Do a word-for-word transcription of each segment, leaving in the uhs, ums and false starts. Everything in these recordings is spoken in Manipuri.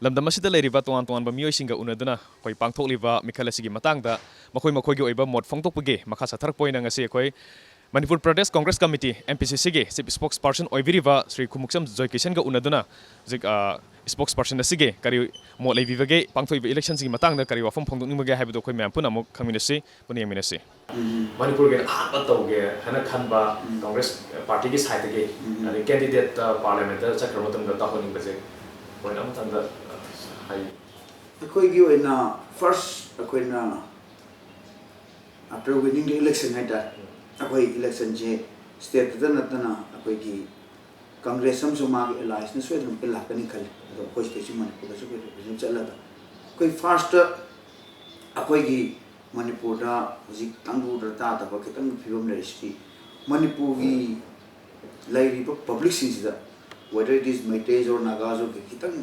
ꯂꯝꯗꯝ ꯑꯁꯤꯗ ꯂꯩꯔꯤꯕ ꯇꯣꯉꯥꯟ ꯇꯣꯉꯥꯟꯕ ꯃꯤꯑꯣꯏꯁꯤꯡꯒ ꯎꯅꯗꯨꯅ ꯑꯩꯈꯣꯏ ꯄꯥꯡꯊꯣꯛꯂꯤꯕ ꯃꯤꯈꯜ ꯑꯁꯤꯒꯤ ꯃꯇꯥꯡꯗ ꯃꯈꯣꯏ ꯃꯈꯣꯏꯒꯤ ꯑꯣꯏꯕ ꯃꯣꯠ ꯐꯣꯡꯗꯣꯛꯄꯒꯤ ꯃꯈꯥ ꯆꯠꯊꯔꯛꯄ ꯑꯣꯏꯅ ꯉꯁꯤ ꯑꯩꯈꯣꯏ Manipur Pradesh Congress committee, M P C C ꯒꯤ chief spokesperson ꯑꯣꯏꯕꯤꯔꯤꯕ ꯁ꯭ꯔꯤ ꯈꯨꯃꯨꯛꯆꯝ ꯖꯣꯏꯀꯤꯁꯟꯒ ꯎꯅꯗꯨꯅ ꯍꯧꯖꯤꯛ, ꯑ, spokesperson ꯑꯁꯤꯒꯤ ꯀꯔꯤ ꯃꯣꯠ ꯂꯩꯕꯤꯕꯒꯦ, ꯄꯥꯡꯊꯣꯛꯏꯕ election ꯁꯤꯒꯤ ꯃꯇꯥꯡꯗ ꯀꯔꯤ ꯋꯥꯐꯝ ꯐꯣꯡꯗꯣꯛꯅꯤꯡꯕꯒꯦ ꯍꯥꯏꯕꯗꯨ ꯑꯩꯈꯣꯏ ꯃꯌꯥꯝ ꯄꯨꯟꯅ ꯑꯃꯨꯛ ꯈꯪꯃꯤꯟꯅꯁꯤ, ꯄꯨꯟꯅ ꯌꯦꯡꯃꯤꯟꯅꯁꯤ꯫ ꯎꯝ꯫ ꯃꯅꯤꯄꯨꯔꯒꯤ ꯑꯍꯥꯟꯕ ꯇꯧꯒꯦ ꯍꯥꯏꯅ ꯈꯟꯕ ꯎꯝ꯫ ꯀꯣꯡꯒ꯭ꯔꯦꯁ ꯄꯥꯔꯇꯤꯒꯤ ꯁꯥꯏꯠꯇꯒꯤ, ꯎꯝ꯫ ꯑꯗꯩ candidate, ꯑ, parliament ꯇ ꯆꯠꯈ꯭ꯔꯕ ꯃꯇꯝꯗ ꯇꯧꯍꯟꯅꯤꯡꯕꯁꯦ point ꯑꯃꯇꯪꯗ, ꯑ, ꯍꯥꯏꯕꯤꯌꯨ꯫ ꯑꯩꯈꯣꯏꯒꯤ ꯑꯣꯏꯅ first ꯑꯩꯈꯣꯏꯅ after winning the election ꯍꯥꯏꯇꯥꯔꯦ, ꯎꯝ꯫ ꯑꯩꯈꯣꯏ election ꯁꯦ state ꯇ ꯅꯠꯇꯅ ꯑꯩꯈꯣꯏꯒꯤ ꯀꯪꯒ꯭ꯔꯦꯁ ꯑꯃꯁꯨ ꯃꯥꯒꯤ alliance ꯅ ꯁꯣꯏꯗꯅꯃꯛꯀꯤ ꯂꯥꯛꯀꯅꯤ ꯈꯜꯂꯤ꯫ ꯑꯗꯣ ꯑꯩꯈꯣꯏ state ꯁꯤ ꯃꯅꯤꯄꯨꯔꯗꯁꯨ ꯑꯩꯈꯣꯏ represent ꯆꯠꯂꯒ ꯑꯩꯈꯣꯏ first ꯑꯩꯈꯣꯏꯒꯤ ꯃꯅꯤꯄꯨꯔꯗ ꯍꯧꯖꯤꯛ ꯇꯪꯗꯨ ꯇꯥꯗꯕ ꯈꯤꯇꯪ ꯐꯤꯕꯝ ꯂꯩꯔꯤꯁꯤꯗꯤ ꯃꯅꯤꯄꯨꯔꯒꯤ ꯂꯩꯔꯤꯕ public ꯁꯤꯡꯁꯤꯗ, whether it is Meiteis or Nagas ꯑꯣꯏꯒꯦ, ꯈꯤꯇꯪ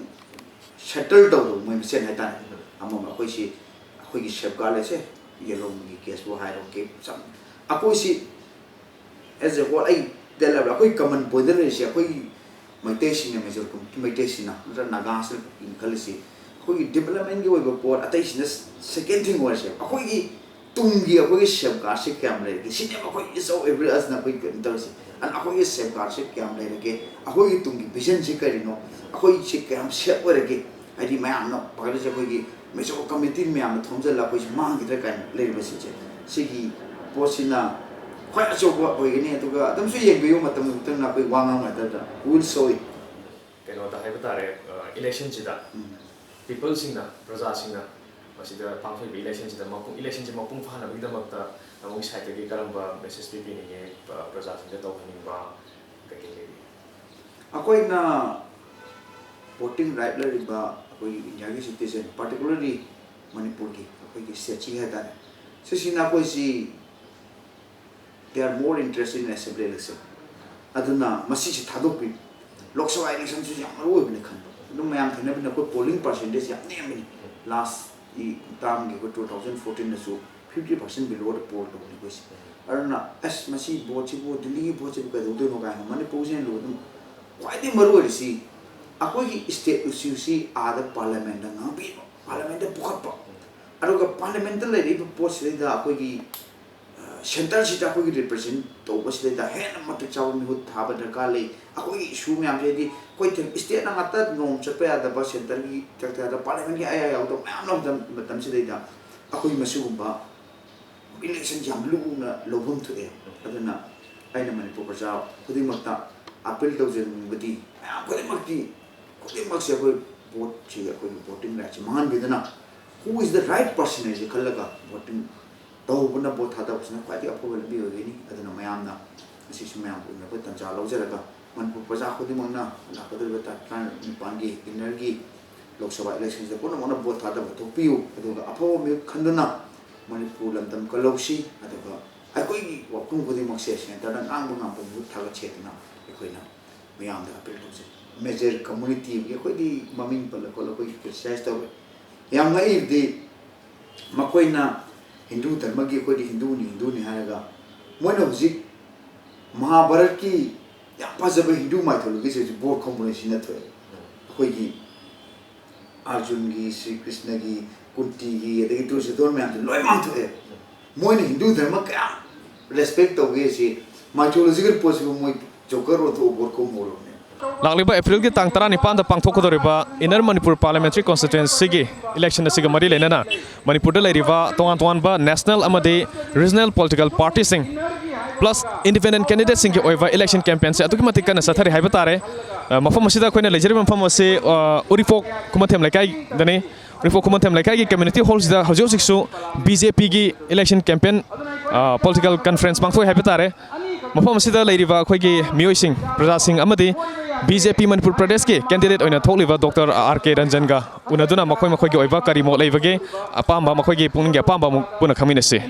settle ꯇꯧꯗꯕ ꯃꯣꯏ ꯃꯁꯦꯟ ꯍꯥꯏꯇꯥꯔꯦ꯫ ꯑꯃꯃꯝ ꯑꯩꯈꯣꯏꯁꯤ, ꯑꯩꯈꯣꯏꯒꯤ safeguard ꯂꯩꯁꯦ, ꯌꯦꯂꯣꯝꯒꯤ case ꯄꯨ ꯍꯥꯏꯔꯣ, ꯀꯦ-, ꯁꯝ-, ꯑꯩꯈꯣꯏꯁꯤ as a whole ꯑꯩ ꯇꯦꯜꯂꯕꯗ ꯑꯩꯈꯣꯏ common point ꯗ ꯂꯩꯔꯤꯁꯦ ꯑꯩꯈꯣꯏꯒꯤ ꯃꯩꯇꯩꯁꯤꯡꯅ, major community ꯃꯩꯇꯩꯁꯤꯡꯅ ꯅꯠꯇ꯭ꯔꯒ ꯅꯥꯒꯥꯁꯤꯅ ꯈꯜꯂꯤꯁꯤ, ꯑꯩꯈꯣꯏꯒꯤ development ꯒꯤ ꯑꯣꯏꯕ ꯄꯣꯠ ꯑꯇꯩꯁꯤꯅ second thing ꯑꯣꯏꯔꯁꯦ, ꯑꯩꯈꯣꯏꯒꯤ ꯇꯨꯡꯒꯤ ꯑꯩꯈꯣꯏꯒꯤ safeguard ꯁꯦ ꯀꯌꯥꯝ ꯂꯩꯔꯒꯦ? ꯁꯤꯅꯦꯕ ꯑꯩꯈꯣꯏ each of every us ꯅ ꯑꯩꯈꯣꯏ ꯀꯩꯅꯣ ꯇꯧꯔꯤꯁꯦ꯫ ꯑꯗꯨꯅ ꯑꯩꯈꯣꯏꯒꯤ safeguard ꯁꯦ ꯀꯌꯥꯝ ꯂꯩꯔꯒꯦ? ꯑꯩꯈꯣꯏꯒꯤ ꯇꯨꯡꯒꯤ vision ꯁꯦ ꯀꯔꯤꯅꯣ? ꯑꯩꯈꯣꯏꯁꯦ ꯀꯌꯥꯝ safe ꯑꯣꯏꯔꯒꯦ? ꯍꯥꯏꯗꯤ ꯃꯌꯥꯝꯅ ꯄꯥꯈꯠꯂꯤꯁꯦ ꯑꯩꯈꯣꯏꯒꯤ major community ꯃꯌꯥꯝꯅ ꯊꯣꯝꯖꯤꯜꯂ ꯑꯩꯈꯣꯏꯁꯦ ꯃꯥꯡꯈꯤꯗ꯭ꯔꯥ ꯀꯥꯏꯅ ꯂꯩꯔꯤꯕꯁꯤꯡꯁꯦ꯫ ꯁꯤꯒꯤ ꯄꯣꯠꯁꯤꯅ ꯈ꯭ꯋꯥꯏ ꯑꯆꯧꯕ ꯑꯣꯏꯒꯅꯤ꯫ ꯑꯗꯨꯒ ꯑꯗꯨꯝꯁꯨ ꯌꯦꯡꯕꯤꯌꯨ, ꯃꯇꯝ ꯃꯇꯝꯅ ꯑꯩꯈꯣꯏ ꯋꯥ ꯉꯥꯡꯕ ꯃꯇꯝꯗ we will show it꯫ ꯀꯩꯅꯣꯗ ꯍꯥꯏꯕ ꯇꯥꯔꯦ, ꯑ, election ꯁꯤꯗ ꯎꯝ꯫ People ꯁꯤꯡꯅ, ꯄ꯭ꯔꯖꯥꯁꯤꯡꯅ ꯃꯁꯤꯗ ꯄꯥꯡꯊꯣꯛꯏꯕ election ꯁꯤꯗ ꯃꯄꯨꯡ, election ꯁꯤ ꯃꯄꯨꯡ ꯐꯥꯅꯕꯒꯤꯗꯃꯛꯇ ꯅꯉꯣꯟꯒꯤ side ꯇꯒꯤ ꯀꯔꯝꯕ message ꯄꯤꯕꯤꯅꯤꯡꯉꯤ, ꯑ, ꯄ꯭ꯔꯖꯥꯁꯤꯡꯗ ꯇꯧꯍꯟꯅꯤꯡꯕ ꯀꯩꯀꯩ ꯂꯩꯔꯤ? ꯑꯩꯈꯣꯏꯅ voting right ꯂꯩꯔꯤꯕ ꯑꯩꯈꯣꯏꯒꯤ ꯏꯟꯗꯤꯌꯥꯒꯤ citizen, particularly ꯃꯅꯤꯄꯨꯔꯒꯤ ꯑꯩꯈꯣꯏꯒꯤ state ꯁꯤ ꯍꯥꯏꯇꯥꯔꯦ, ꯁꯤꯁꯤꯅ ꯑꯩꯈꯣꯏꯁꯤ they are more interested in assembly election꯫ ꯑꯗꯨꯅ ꯃꯁꯤꯁꯤ ꯊꯥꯗꯣꯛꯄꯤꯌꯨ꯫ ꯂꯣꯛ ꯁꯚꯥ election ꯁꯨ ꯌꯥꯝ ꯃꯔꯨ ꯑꯣꯏꯕꯅꯤ ꯈꯟꯕ꯫ ꯑꯗꯨꯝ ꯃꯌꯥꯝ ꯊꯦꯡꯅꯕꯅꯤꯅ ꯑꯩꯈꯣꯏ polling percentage ꯌꯥꯝ ꯅꯦꯝꯕꯅꯤ꯫ Last ꯒꯤ term ꯒꯤ ꯑꯩꯈꯣꯏ two thousand fourteen ꯗꯁꯨ fifty percent below ꯗ poll ꯇꯧꯕꯅꯤ ꯑꯩꯈꯣꯏꯁꯦ꯫ ꯑꯗꯨꯅ ꯑꯁ ꯃꯁꯤ vote ꯁꯤꯕꯨ, ꯗꯤꯜꯂꯤꯒꯤ vote ꯁꯤꯕꯨ ꯀꯩꯗꯧꯗꯣꯏꯅꯣ ꯀꯥꯏꯅ ꯃꯅꯤꯄꯨꯔꯁꯤꯅ ꯂꯨ-, ꯑꯗꯨꯝ ꯈ꯭ꯋꯥꯏꯗꯒꯤ ꯃꯔꯨ ꯑꯣꯏꯔꯤꯁꯤ ꯑꯩꯈꯣꯏꯒꯤ ꯁ꯭ꯇꯦꯠ ꯏꯁꯨꯁꯤ ꯑꯥꯗ ꯄꯥꯔꯂꯤꯌꯥꯃꯦꯟꯗ ꯉꯥꯡꯕꯤꯕ, ꯄꯥꯔꯂꯤꯌꯥꯃꯦꯟꯗ ꯄꯨꯈꯠꯄ, ꯑꯗꯨꯒ ꯄꯥꯔꯂꯤꯌꯥꯃꯦꯟꯗ ꯂꯩꯔꯛꯏꯕ ꯄꯣꯠꯁꯤꯗꯩꯗ ꯑꯩꯈꯣꯏꯒꯤ ꯁꯦꯟꯇꯔꯁꯤꯗ ꯑꯩꯈꯣꯏꯒꯤ ꯔꯤꯄ꯭ꯔꯖꯦꯟ ꯇꯧꯕꯁꯤꯗꯩꯗ ꯍꯦꯟꯅ ꯃꯇꯤꯛ ꯆꯥꯕ ꯃꯤꯍꯨꯠ ꯊꯥꯕ ꯗꯔꯀꯥꯔ ꯂꯩ꯫ ꯑꯩꯈꯣꯏꯒꯤ ꯏꯁꯨ ꯃꯌꯥꯝꯁꯦ, ꯍꯥꯏꯗꯤ ꯑꯩꯈꯣꯏ ꯁ꯭ꯇꯦꯠꯅ ꯉꯥꯛꯇ ꯅꯣꯡ ꯆꯠꯄ ꯌꯥꯗꯕ, ꯁꯦꯟꯇꯔꯒꯤ ꯆꯠꯄ ꯌꯥꯗꯕ, ꯄꯥꯔꯂꯤꯌꯥꯃꯦꯟꯒꯤ ꯑꯌꯥ ꯌꯥꯎꯗꯕ ꯃꯌꯥꯝ ꯂꯩꯕ ꯃꯇꯝꯁꯤꯗꯩꯗ ꯑꯩꯈꯣꯏ ꯃꯁꯤꯒꯨꯝꯕ ꯏꯂꯦꯛꯁꯟꯁꯤ ꯌꯥꯝ ꯂꯨꯅ ꯂꯧꯐꯝ ꯊꯣꯛꯑꯦ꯫ ꯑꯗꯨꯅ ꯑꯩꯅ ꯃꯅꯤꯄꯨꯔ ꯄ꯭ꯔꯖꯥ ꯈꯨꯗꯤꯡꯃꯛꯇ ꯑꯥꯄꯤꯜ ꯇꯧꯖꯅꯤꯡꯕꯗꯤ, ꯃꯌꯥꯝ ꯈꯨꯗꯤꯡꯃꯛꯇꯤ, ꯈꯨꯗꯤꯡꯃꯛꯁꯦ ꯑꯩꯈꯣꯏ ꯚꯣꯠꯁꯤ, ꯑꯩꯈꯣꯏꯒꯤ voting ꯔꯥꯏꯠꯁꯤ ꯃꯥꯡꯍꯟꯕꯤꯗꯅ, who is the right person ꯍꯥꯏꯁꯦ ꯈꯜꯂꯒ ꯚꯣꯇꯤꯡ ꯇꯧꯕꯅ, ꯚꯣꯠ ꯊꯥꯗꯕꯁꯤꯅ ꯈ꯭ꯋꯥꯏꯗꯒꯤ ꯑꯐꯕ ꯂꯝꯕꯤ ꯑꯣꯏꯒꯅꯤ꯫ ꯑꯗꯨꯅ ꯃꯌꯥꯝꯅ ꯉꯁꯤꯁꯨ ꯃꯌꯥꯝ ꯎꯅꯕ ꯇꯥꯟꯖꯥ ꯂꯧꯖꯔꯒ, ꯃꯅꯤꯄꯨꯔ ꯄ꯭ꯔꯖꯥ ꯈꯨꯗꯤꯡꯃꯛꯅ ꯂꯥꯛꯀꯗꯧꯔꯤꯕ ꯇꯥꯡ ꯇꯔꯥꯅꯤꯄꯥꯟꯒꯤ ꯏꯟꯅꯔꯒꯤ ꯂꯣꯛ ꯁꯚꯥ ꯏꯂꯦꯛꯁꯟꯁꯤꯗ ꯄꯨꯝꯅꯃꯛꯅ ꯚꯣꯠ ꯊꯥꯗꯕ ꯊꯣꯛꯄꯤꯌꯨ, ꯑꯗꯨꯒ ꯑꯐꯕ ꯃꯤꯍꯨꯠ ꯈꯟꯗꯨꯅ ꯃꯅꯤꯄꯨꯔ ꯂꯝꯗꯝ ꯀꯜꯍꯧꯁꯤ꯫ ꯑꯗꯨꯒ ꯑꯩꯈꯣꯏꯒꯤ ꯋꯥꯐꯝ ꯈꯨꯗꯤꯡꯃꯛꯁꯦ ꯁꯦꯟꯇꯔꯗ ꯉꯥꯡꯕ ꯉꯝꯕ ꯃꯤꯍꯨꯠ ꯊꯥꯒꯠꯁꯦ ꯍꯥꯏꯗꯨꯅ ꯑꯩꯈꯣꯏꯅ ꯃꯌꯥꯝꯗ ꯑꯥꯄꯤꯜ ꯇꯧꯖꯩ꯫ ꯃꯦꯖꯔ ꯀꯝꯃꯨꯅꯤꯇꯤꯒꯤ ꯑꯩꯈꯣꯏꯗꯤ ꯃꯃꯤꯡ ꯄꯜꯂ ꯈꯣꯠꯂ ꯑꯩꯈꯣꯏꯒꯤ ꯀ꯭ꯔꯤꯇꯤꯁꯥꯏꯁ ꯇꯧꯔꯣꯏ꯫ ꯌꯥꯝ ꯉꯛꯏꯕꯗꯤ ꯃꯈꯣꯏꯅ ꯍꯤꯟꯗꯨ ꯙꯔꯃꯒꯤ, ꯑꯩꯈꯣꯏꯗꯤ ꯍꯤꯟꯗꯨꯅꯤ, ꯍꯤꯟꯗꯨꯅꯤ ꯍꯥꯏꯔꯒ, ꯃꯣꯏꯅ ꯍꯧꯖꯤꯛ ꯃꯍꯥꯚꯥꯔꯠꯀꯤ ꯌꯥꯝ ꯐꯖꯕ ꯍꯤꯟꯗꯨ ꯃꯥꯏꯊꯣꯂꯣꯖꯤꯁꯦ ꯍꯧꯖꯤꯛ ꯕꯣꯔ ꯈꯣꯡꯕꯅ ꯁꯤꯖꯤꯟꯅꯊꯣꯛꯑꯦ꯫ ꯑꯩꯈꯣꯏꯒꯤ ꯑꯔꯖꯨꯟꯒꯤ, ꯁ꯭ꯔꯤ ꯀ꯭ꯔꯤꯁꯅꯒꯤ, ꯀꯨꯟꯇꯤꯒꯤ, ꯑꯗꯒꯤ ꯗꯨꯔꯖꯣꯙꯟ ꯃꯌꯥꯝꯁꯦ ꯂꯣꯏ ꯃꯥꯡꯊꯣꯛꯑꯦ꯫ ꯃꯣꯏꯅ ꯍꯤꯟꯗꯨ ꯙꯔꯃ ꯀꯌꯥꯝ ꯔꯦꯁꯄꯦꯛ ꯇꯧꯒꯦ ꯁꯤ, ꯃꯥꯏꯊꯣꯂꯣꯖꯤꯀꯦꯜ ꯄꯣꯠꯁꯤꯕꯨ ꯃꯣꯏ ꯖꯣꯀꯔ ꯑꯣꯟꯊꯣꯛꯑ ꯕꯣꯔ ꯈꯣꯡ ꯍꯧꯔꯕꯅꯦ꯫ ꯂꯥꯛꯂꯤꯕ ꯑꯦꯄ꯭ꯔꯤꯜꯒꯤ ꯇꯥꯡ ꯇꯔꯥꯅꯤꯄꯥꯟꯗ ꯄꯥꯡꯊꯣꯛꯀꯗꯧꯔꯤꯕ ꯏꯟꯅꯔ ꯃꯅꯤꯄꯨꯔ ꯄꯥꯔꯂꯤꯌꯥꯃꯦꯟꯇꯔꯤ ꯀꯣꯟꯁꯇꯤꯇ꯭ꯋꯦꯟꯁꯤꯒꯤ ꯏꯂꯦꯛꯁꯟ ꯑꯁꯤꯒ ꯃꯔꯤ ꯂꯩꯅꯅ ꯃꯅꯤꯄꯨꯔꯗ ꯂꯩꯔꯤꯕ ꯇꯣꯉꯥꯟ ꯇꯣꯉꯥꯟꯕ ꯅꯦꯁꯅꯦꯜ ꯑꯃꯗꯤ ꯔꯤꯖꯅꯦꯜ ꯄꯣꯂꯤꯇꯤꯀꯦꯜ ꯄꯥꯔꯇꯤꯁꯤꯡ, ꯄ꯭ꯂꯁ ꯏꯟꯗꯤꯄꯦꯟꯗꯦꯟ ꯀꯦꯟꯗꯤꯗꯦꯠꯁꯤꯡꯒꯤ ꯑꯣꯏꯕ ꯏꯂꯦꯛꯁꯟ ꯀꯦꯝꯄꯦꯟꯁꯦ ꯑꯗꯨꯛꯀꯤ ꯃꯇꯤꯛ ꯀꯟꯅ ꯆꯠꯊꯔꯤ ꯍꯥꯏꯕ ꯇꯥꯔꯦ꯫ ꯑ, ꯃꯐꯝ ꯑꯁꯤꯗ ꯑꯩꯈꯣꯏꯅ ꯂꯩꯖꯔꯤꯕ ꯃꯐꯝ ꯑꯁꯤ, ꯑ, ꯎꯔꯤꯄꯣꯛ ꯈꯨꯃꯟꯊꯦꯝ ꯂꯩꯀꯥꯏꯗꯅꯤ꯫ ꯎꯔꯤꯄꯣꯛ ꯈꯨꯃꯟꯊꯦꯝ ꯂꯩꯀꯥꯏꯒꯤ ꯀꯝꯃ꯭ꯌꯨꯅꯤꯇꯤ ꯍꯣꯜꯁꯤꯗ ꯍꯧꯖꯤꯛ ꯍꯧꯖꯤꯛꯁꯨ ꯕꯤ ꯖꯦ ꯄꯤꯒꯤ ꯏꯂꯦꯛꯁꯟ ꯀꯦꯝꯄꯦꯟ, ꯑ, ꯄꯣꯂꯤꯇꯤꯀꯦꯜ ꯀꯟꯐꯔꯦꯟꯁ ꯄꯥꯡꯊꯣꯛꯏ ꯍꯥꯏꯕ ꯇꯥꯔꯦ꯫ ꯃꯐꯝ ꯑꯁꯤꯗ ꯂꯩꯔꯤꯕ ꯑꯩꯈꯣꯏꯒꯤ ꯃꯤꯑꯣꯏꯁꯤꯡ, ꯄ꯭ꯔꯖꯥꯁꯤꯡ ꯑꯃꯗꯤ ꯕꯤ ꯖꯦ ꯄꯤ ꯃꯅꯤꯄꯨꯔ ꯄ꯭ꯔꯗꯦꯁꯀꯤ ꯀꯦꯟꯗꯤꯗꯦꯠ ꯑꯣꯏꯅ ꯊꯣꯛꯂꯤꯕ ꯗꯣꯛꯇꯔ ꯑꯥꯔ ꯀꯦ ꯔꯟꯖꯟꯒ ꯎꯅꯗꯨꯅ ꯃꯈꯣꯏ ꯃꯈꯣꯏꯒꯤ ꯑꯣꯏꯕ ꯀꯔꯤ ꯃꯣꯠ ꯂꯩꯕꯒꯦ, ꯑꯄꯥꯝꯕ, ꯃꯈꯣꯏꯒꯤ ꯄꯨꯛꯅꯤꯡꯒꯤ ꯑꯄꯥꯝꯕ ꯑꯃꯨꯛ ꯄꯨꯟꯅ ꯈꯪꯃꯤꯟꯅꯁꯤ꯫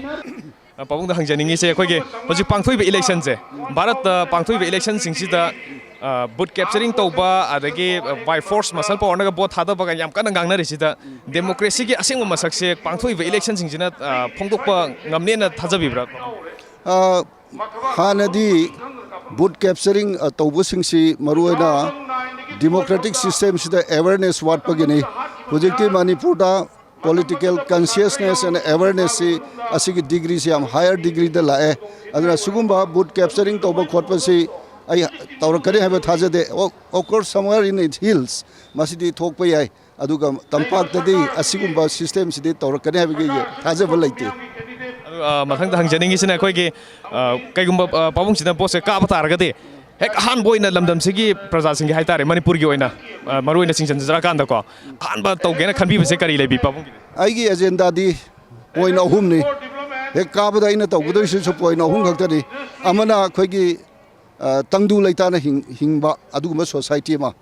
ꯑ, ꯄꯥꯕꯨꯡꯗ ꯍꯪꯖꯅꯤꯡꯉꯤꯁꯦ, ꯑꯩꯈꯣꯏꯒꯤ ꯍꯧꯖꯤꯛ ꯄꯥꯡꯊꯣꯛꯏꯕ ꯏꯂꯦꯛꯁꯟꯁꯦ, ꯚꯥꯔꯠꯇ ꯄꯥꯡꯊꯣꯛꯏꯕ ꯏꯂꯦꯛꯁꯟꯁꯤꯡꯁꯤꯗ, ꯑ, ꯕꯨꯠ ꯀꯦꯞꯆꯔꯤꯡ ꯇꯧꯕ, ꯑꯗꯒꯤ, ꯑ, by force, ꯃꯁꯜ ꯄꯥꯋꯔꯅꯒ ꯚꯣꯠ ꯊꯥꯗꯕꯒ ꯌꯥꯝ ꯀꯟꯅ ꯉꯥꯡꯅꯔꯤꯁꯤꯗ, ꯗꯦꯃꯣꯀ꯭ꯔꯦꯁꯤꯒꯤ ꯑꯁꯦꯡꯕ ꯃꯁꯛꯁꯦ ꯄꯥꯡꯊꯣꯛꯏꯕ ꯏꯂꯦꯛꯁꯟꯁꯤꯡꯁꯤꯅ, ꯑ, ꯐꯣꯡꯗꯣꯛꯄ ꯉꯝꯅꯦꯅ ꯊꯥꯖꯕꯤꯕ꯭ꯔꯥ? ꯑ, ꯍꯥꯟꯅꯗꯤ ꯕꯨꯠ ꯀꯦꯞꯆꯔꯤꯡ, ꯑ, ꯇꯧꯕꯁꯤꯡꯁꯤ ꯃꯔꯨꯑꯣꯏꯅ democratic system ꯁꯤꯗ awareness ꯋꯥꯠꯄꯒꯤꯅꯤ꯫ ꯍꯧꯖꯤꯛꯇꯤ ꯃꯅꯤꯄꯨꯔꯗ political consciousness and awareness ꯁꯤ ꯑꯁꯤꯒꯤ degree ꯁꯤ ꯌꯥꯝ higher degree ꯗ ꯂꯥꯛꯑꯦ꯫ ꯑꯗꯨꯅ ꯁꯤꯒꯨꯝꯕ booth capturing ꯇꯧꯕ ꯈꯣꯠꯄꯁꯤ ꯑꯩ ꯇꯧꯔꯛꯀꯅꯤ ꯍꯥꯏꯕ ꯊꯥꯖꯗꯦ꯫ Of course, somewhere in its hills ꯃꯁꯤꯗꯤ ꯊꯣꯛꯄ ꯌꯥꯏ꯫ ꯑꯗꯨꯒ ꯇꯝꯄꯥꯛꯇꯗꯤ ꯑꯁꯤꯒꯨꯝꯕ system ꯁꯤꯗꯤ ꯇꯧꯔꯛꯀꯅꯤ ꯍꯥꯏꯕꯒꯤ ꯊꯥꯖꯕ ꯂꯩꯇꯦ꯫ ꯑꯗꯨ, ꯑ, ꯃꯊꯪꯗ ꯍꯪꯖꯅꯤꯡꯉꯤꯁꯤꯅ ꯑꯩꯈꯣꯏꯒꯤ, ꯑ, ꯀꯩꯒꯨꯝꯕ, ꯑ, ꯄꯥꯕꯨꯡꯁꯤꯅ vote ꯁꯦ ꯀꯥꯕ ꯇꯥꯔꯒꯗꯤ ꯍꯦꯛ ꯑꯍꯥꯟꯕ ꯑꯣꯏꯅ ꯂꯝꯗꯝꯁꯤꯒꯤ ꯄ꯭ꯔꯖꯥꯁꯤꯡꯒꯤ ꯍꯥꯏꯇꯥꯔꯦ, ꯃꯅꯤꯄꯨꯔꯒꯤ ꯑꯣꯏꯅ, ꯑ, ꯃꯔꯨ ꯑꯣꯏꯅ ꯆꯤꯡꯁꯤꯟꯖꯔꯀꯥꯟꯗꯀꯣ, ꯑꯍꯥꯟꯕ ꯇꯧꯒꯦꯅ ꯈꯟꯕꯤꯕꯁꯦ ꯀꯔꯤ ꯂꯩꯕꯤ ꯄꯥꯕꯨꯡꯒꯤ? ꯑꯩꯒꯤ agenda ꯗꯤ point ꯑꯍꯨꯝꯅꯤ꯫ ꯍꯦꯛ ꯀꯥꯕꯗ ꯑꯩꯅ ꯇꯧꯒꯗꯣꯏꯁꯤꯁꯨ point ꯑꯍꯨꯝ ꯈꯛꯇꯅꯤ꯫ ꯑꯃꯅ ꯑꯩꯈꯣꯏꯒꯤ, ꯑ, ꯇꯪꯗꯨ ꯂꯩꯇꯥꯅ ꯍꯤꯡ-, ꯍꯤꯡꯕ ꯑꯗꯨꯒꯨꯝꯕ society ꯑꯃ,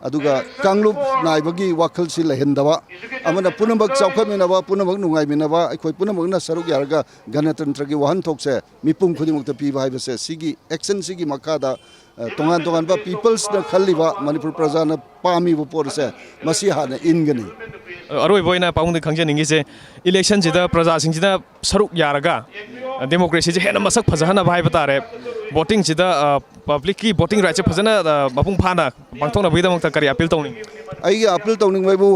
ꯑꯗꯨꯒ ꯀꯥꯡꯂꯨꯞ ꯅꯥꯏꯕꯒꯤ ꯋꯥꯈꯜꯁꯤ ꯂꯩꯍꯟꯗꯕ, ꯑꯃꯅ ꯄꯨꯝꯅꯃꯛ ꯆꯥꯎꯈꯠꯃꯤꯟꯅꯕ, ꯄꯨꯝꯅꯃꯛ ꯅꯨꯡꯉꯥꯏꯃꯤꯟꯅꯕ, ꯑꯩꯈꯣꯏ ꯄꯨꯝꯅꯃꯛꯅ ꯁꯔꯨꯛ ꯌꯥꯔꯒ ꯒꯅꯇꯟꯇ꯭ꯔꯒꯤ ꯋꯥꯍꯟꯊꯣꯛꯁꯦ ꯃꯤꯄꯨꯝ ꯈꯨꯗꯤꯡꯃꯛꯇ ꯄꯤꯕ ꯍꯥꯏꯕꯁꯦ, ꯁꯤꯒꯤ action ꯁꯤꯒꯤ ꯃꯈꯥꯗ, ꯑ, ꯇꯣꯉꯥꯟ ꯇꯣꯉꯥꯟꯕ peoples ꯅ ꯈꯜꯂꯤꯕ, ꯃꯅꯤꯄꯨꯔ ꯄ꯭ꯔꯖꯥꯅ ꯄꯥꯝꯃꯤꯕ ꯄꯣꯠ ꯑꯁꯦ ꯃꯁꯤ ꯍꯥꯟꯅ ꯏꯟꯒꯅꯤ꯫ ꯑꯔꯣꯏꯕ ꯑꯣꯏꯅ ꯄꯥꯕꯨꯡꯗ ꯈꯪꯖꯅꯤꯡꯉꯤꯁꯦ, election ꯁꯤꯗ ꯄ꯭ꯔꯖꯥꯁꯤꯡꯁꯤꯅ ꯁꯔꯨꯛ ꯌꯥꯔꯒ, ꯑ, democracy ꯁꯦ ꯍꯦꯟꯅ ꯃꯁꯛ ꯐꯖꯍꯟꯅꯕ ꯍꯥꯏꯕ ꯇꯥꯔꯦ, voting ꯁꯤꯗ, ꯑ, public ꯀꯤ voting right ꯁꯦ ꯐꯖꯅ, ꯑ, ꯃꯄꯨꯡ ꯐꯥꯅ ꯄꯥꯡꯊꯣꯛꯅꯕꯒꯤꯗꯃꯛꯇ ꯀꯔꯤ appeal ꯇꯧꯅꯤꯡꯉꯤ? ꯑꯩꯒꯤ appeal ꯇꯧꯅꯤꯡꯕ ꯍꯥꯏꯕꯨ,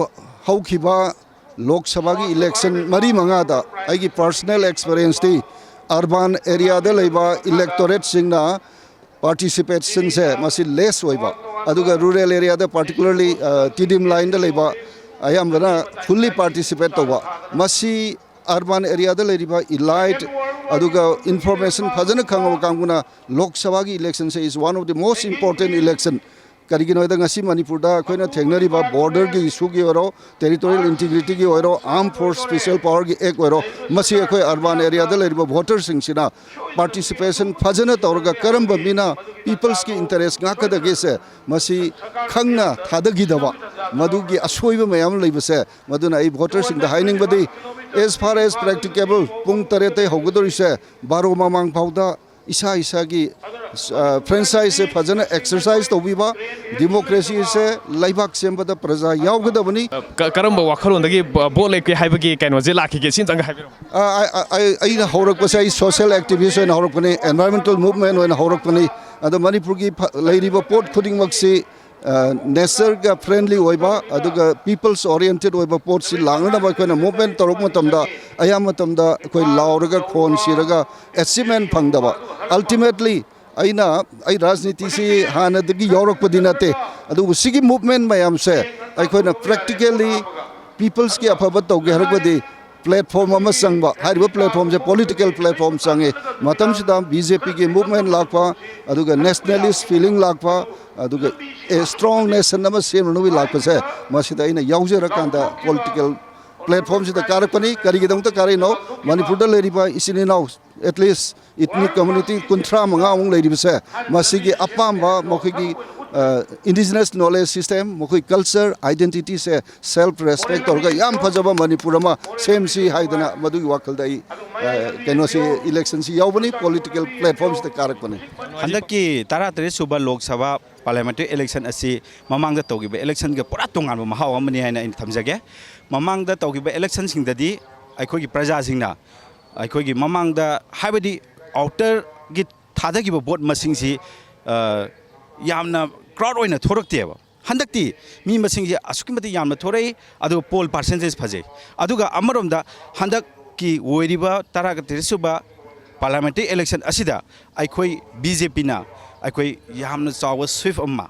ꯍꯧꯈꯤꯕ ꯂꯣꯛ ꯁꯚꯥꯒꯤ election ꯃꯔꯤ ꯃꯉꯥꯗ ꯑꯩꯒꯤ personal experience T urban area ꯗ ꯂꯩꯕ electorate ꯁꯤꯡꯅ participation ꯁꯦ ꯃꯁꯤ less ꯑꯣꯏꯕ, ꯑꯗꯨꯒ rural area ꯗ, particularly, ꯑ, Tedim line ꯗ ꯂꯩꯕ ꯑꯌꯥꯝꯕꯅ fully participate ꯇꯧꯕ, ꯃꯁꯤ urban area ꯗ ꯂꯩꯔꯤꯕ elite ꯑꯗꯨꯒ information ꯐꯖꯅ ꯈꯪꯉꯕ ꯀꯥꯡꯕꯨꯅ ꯂꯣꯛ ꯁꯚꯥꯒꯤ election say is one of the most important election꯫ ꯀꯔꯤꯒꯤꯅꯣ ꯍꯥꯏꯗ ꯉꯁꯤ ꯃꯅꯤꯄꯨꯔꯗ ꯑꯩꯈꯣꯏꯅ ꯊꯦꯡꯅꯔꯤꯕ border ꯒꯤ issue ꯒꯤ ꯑꯣꯏꯔꯣ, territorial integrity ꯒꯤ ꯑꯣꯏꯔꯣ, Armed Force Special Power ꯒꯤ act ꯑꯣꯏꯔꯣ, ꯃꯁꯤ ꯑꯩꯈꯣꯏ urban area ꯗ ꯂꯩꯔꯤꯕ voter ꯁꯤꯡꯁꯤꯅ participation ꯐꯖꯅ ꯇꯧꯔꯒ ꯀꯔꯝꯕ ꯃꯤꯅ peoples ꯀꯤ interest ꯉꯥꯛꯀꯗꯒꯦꯁꯦ ꯃꯁꯤ ꯈꯪꯅ ꯊꯥꯗꯈꯤꯗꯕ, ꯃꯗꯨꯒꯤ ꯑꯁꯣꯏꯕ ꯃꯌꯥꯝ ꯂꯩꯕꯁꯦ꯫ ꯃꯗꯨꯅ ꯑꯩ voter ꯁꯤꯡꯗ ꯍꯥꯏꯅꯤꯡꯕꯗꯤ, as far as practicable, ꯄꯨꯡ ꯇꯔꯦꯠꯇꯩ ꯍꯧꯒꯗꯧꯔꯤꯁꯦ ꯕꯥꯔꯣ ꯃꯃꯥꯡ ꯐꯥꯎꯗ ꯏꯁꯥ ꯏꯁꯥꯒꯤ, ꯑ, franchise ꯁꯦ ꯐꯖꯅ exercise ꯇꯧꯕꯤꯕ, democracy ꯁꯦ ꯂꯩꯕꯥꯛ ꯁꯦꯝꯕꯗ ꯄ꯭ꯔꯖꯥ ꯌꯥꯎꯒꯗꯕꯅꯤ꯫ ꯀ-, ꯀꯔꯝꯕ ꯋꯥꯈꯜꯂꯣꯟꯗꯒꯤ ꯕ-, vote ꯂꯦꯞꯀꯦ ꯍꯥꯏꯕꯒꯤ ꯀꯩꯅꯣꯁꯦ ꯂꯥꯛꯈꯤꯒꯦ, ꯁꯤ ꯑꯝꯇꯪꯒ ꯍꯥꯏꯕꯤꯔꯝꯃꯨ꯫ ꯑ, ꯑ, ꯑ, ꯑꯩ, ꯑꯩꯅ ꯍꯧꯔꯛꯄꯁꯦ ꯑꯩ social activist ꯑꯣꯏꯅ ꯍꯧꯔꯛꯄꯅꯤ, environmental movement ꯑꯣꯏꯅ ꯍꯧꯔꯛꯄꯅꯤ꯫ ꯑꯗꯣ ꯃꯅꯤꯄꯨꯔꯒꯤ ꯐ-, ꯂꯩꯔꯤꯕ ꯄꯣꯠ ꯈꯨꯗꯤꯡꯃꯛꯁꯤ ꯅꯦꯆꯔꯒ ꯐ꯭ꯔꯦꯟꯂꯤ ꯑꯣꯏꯕ ꯑꯗꯨꯒ ꯄꯤꯄꯜꯁ ꯑꯣꯔꯤꯌꯦꯟꯇꯦꯠ ꯑꯣꯏꯕ ꯄꯣꯠꯁꯤ ꯂꯥꯛꯅꯅꯕ ꯑꯩꯈꯣꯏꯅ ꯃꯨꯚꯃꯦꯟ ꯇꯧꯔꯛꯄ ꯃꯇꯝꯗ ꯑꯌꯥꯝꯕ ꯃꯇꯝꯗ ꯑꯩꯈꯣꯏ ꯂꯥꯎꯔꯒ ꯈꯣꯟ ꯁꯤꯔꯒ ꯑꯦꯆꯤꯞꯃꯦꯟ ꯐꯪꯗꯕ꯫ ꯑꯜꯇꯤꯃꯦꯠꯂꯤ ꯑꯩꯅ ꯑꯩ ꯔꯥꯖꯅꯤꯇꯤꯁꯤ ꯍꯥꯟꯅꯗꯒꯤ ꯌꯥꯎꯔꯛꯄꯗꯤ ꯅꯠꯇꯦ, ꯑꯗꯨꯕꯨ ꯁꯤꯒꯤ ꯃꯨꯚꯃꯦꯟ ꯃꯌꯥꯝꯁꯦ ꯑꯩꯈꯣꯏꯅ ꯄ꯭ꯔꯦꯛꯇꯤꯀꯦꯜꯂꯤ ꯄꯤꯄꯜꯁꯀꯤ ꯑꯐꯕ ꯇꯧꯒꯦ ꯍꯥꯏꯔꯒꯗꯤ ꯄ꯭ꯂꯦꯠꯐꯣꯝ ꯑꯃ ꯆꯪꯕ, ꯍꯥꯏꯔꯤꯕ ꯄ꯭ꯂꯦꯠꯐꯣꯝꯁꯦ ꯄꯣꯂꯤꯇꯤꯀꯦꯜ ꯄ꯭ꯂꯦꯠꯐꯣꯝ ꯆꯪꯉꯤ꯫ ꯃꯇꯝꯁꯤꯗ ꯕꯤ ꯖꯦ ꯄꯤꯒꯤ ꯃꯨꯚꯃꯦꯟ ꯂꯥꯛꯄ, ꯑꯗꯨꯒ ꯅꯦꯁꯅꯦꯂꯤꯁ ꯐꯤꯂꯤꯡ ꯂꯥꯛꯄ, ꯑꯗꯨꯒ ꯁ꯭ꯇ꯭ꯔꯣꯡ ꯅꯦꯁꯟ ꯑꯃ ꯁꯦꯝꯅꯅꯕꯒꯤ ꯂꯥꯛꯄꯁꯦ, ꯃꯁꯤꯗ ꯑꯩꯅ ꯌꯥꯎꯖꯔꯀꯥꯟꯗ ꯄꯣꯂꯤꯇꯤꯀꯦꯜ ꯄ꯭ꯂꯦꯠꯐꯣꯝꯁꯤꯗ ꯀꯥꯔꯛꯄꯅꯤ꯫ ꯀꯔꯤꯒꯤꯗꯃꯛꯇ ꯀꯥꯔꯛꯏꯅꯣ? ꯃꯅꯤꯄꯨꯔꯗ ꯂꯩꯔꯤꯕ ꯏꯆꯤꯟ ꯏꯅꯥꯎ, ꯑꯦꯠꯂꯤꯁ ꯏꯊꯅꯤꯛ ꯀꯝꯃꯨꯅꯤꯇꯤ ꯀꯨꯟꯊ꯭ꯔꯥ ꯃꯉꯥꯃꯨꯛ ꯂꯩꯔꯤꯕꯁꯦ, ꯃꯁꯤꯒꯤ ꯑꯄꯥꯝꯕ ꯃꯈꯣꯏꯒꯤ ꯏꯟꯗꯤꯖꯤꯅꯁ ꯅꯣꯂꯦꯖ ꯁꯤꯁꯇꯦꯝ, ꯃꯈꯣꯏ ꯀꯜꯆꯔ ꯑꯥꯏꯗꯦꯟꯇꯤꯇꯤꯁꯦ ꯁꯦꯜꯐ ꯔꯦꯁꯄꯦꯛ ꯇꯧꯔꯒ ꯌꯥꯝ ꯐꯖꯕ ꯃꯅꯤꯄꯨꯔ ꯑꯃ ꯁꯦꯝꯁꯤ ꯍꯥꯏꯗꯅ ꯃꯗꯨꯒꯤ ꯋꯥꯈꯜꯗ ꯑꯩ, ꯑ, ꯀꯩꯅꯣꯁꯤ, ꯏꯂꯦꯛꯁꯟꯁꯤ ꯌꯥꯎꯕꯅꯤ, ꯄꯣꯂꯤꯇꯤꯀꯦꯜ ꯄ꯭ꯂꯦꯠꯐꯣꯝꯁꯤꯗ ꯀꯥꯔꯛꯄꯅꯤ꯫ ꯍꯟꯗꯛꯀꯤ ꯇꯔꯥꯇꯔꯦꯠ ꯁꯨꯕ ꯂꯣꯛ ꯁꯚꯥ ꯄꯥꯔꯂꯤꯌꯥꯃꯦꯟꯇꯔꯤ ꯏꯂꯦꯛꯁꯟ ꯑꯁꯤ ꯃꯃꯥꯡꯗ ꯇꯧꯈꯤꯕ ꯏꯂꯦꯛꯁꯟꯒ ꯄꯨꯔꯥ ꯇꯣꯉꯥꯟꯕ ꯃꯍꯥꯎ ꯑꯃꯅꯤ ꯍꯥꯏꯅ ꯑꯩꯅ ꯊꯝꯖꯒꯦ꯫ ꯃꯃꯥꯡꯗ ꯇꯧꯈꯤꯕ ꯏꯂꯦꯛꯁꯟꯁꯤꯡꯗꯗꯤ ꯑꯩꯈꯣꯏꯒꯤ ꯄ꯭ꯔꯖꯥꯁꯤꯡꯅ ꯑꯩꯈꯣꯏꯒꯤ ꯃꯃꯥꯡꯗ, ꯍꯥꯏꯕꯗꯤ ꯑꯥꯎꯇꯔꯒꯤ ꯊꯥꯗꯈꯤꯕ ꯚꯣꯠ ꯃꯁꯤꯡꯁꯤ, ꯑ, ꯌꯥꯝꯅ ꯀ꯭ꯔꯥꯎꯗ ꯑꯣꯏꯅ ꯊꯣꯔꯛꯇꯦꯕ꯫ ꯍꯟꯗꯛꯇꯤ ꯃꯤ ꯃꯁꯤꯡꯁꯦ ꯑꯁꯨꯛꯀꯤ ꯃꯇꯤꯛ ꯌꯥꯝꯅ ꯊꯣꯔꯛꯏ, ꯑꯗꯨꯒ ꯄꯣꯜ ꯄꯥꯔꯁꯦꯟꯇꯦꯖ ꯐꯖꯩ꯫ ꯑꯗꯨꯒ ꯑꯃꯔꯣꯝꯗ ꯍꯟꯗꯛꯀꯤ ꯑꯣꯏꯔꯤꯕ ꯇꯔꯥꯒ ꯇꯔꯦꯠ ꯁꯨꯕ ꯄꯥꯔꯂꯤꯌꯥꯃꯦꯟꯇꯔꯤ ꯏꯂꯦꯛꯁꯟ ꯑꯁꯤꯗ ꯑꯩꯈꯣꯏ ꯕꯤ ꯖꯦ ꯄꯤꯅ ꯑꯩꯈꯣꯏ ꯌꯥꯝꯅ ꯆꯥꯎꯕ ꯁ꯭ꯋꯤꯞ ꯑꯃ,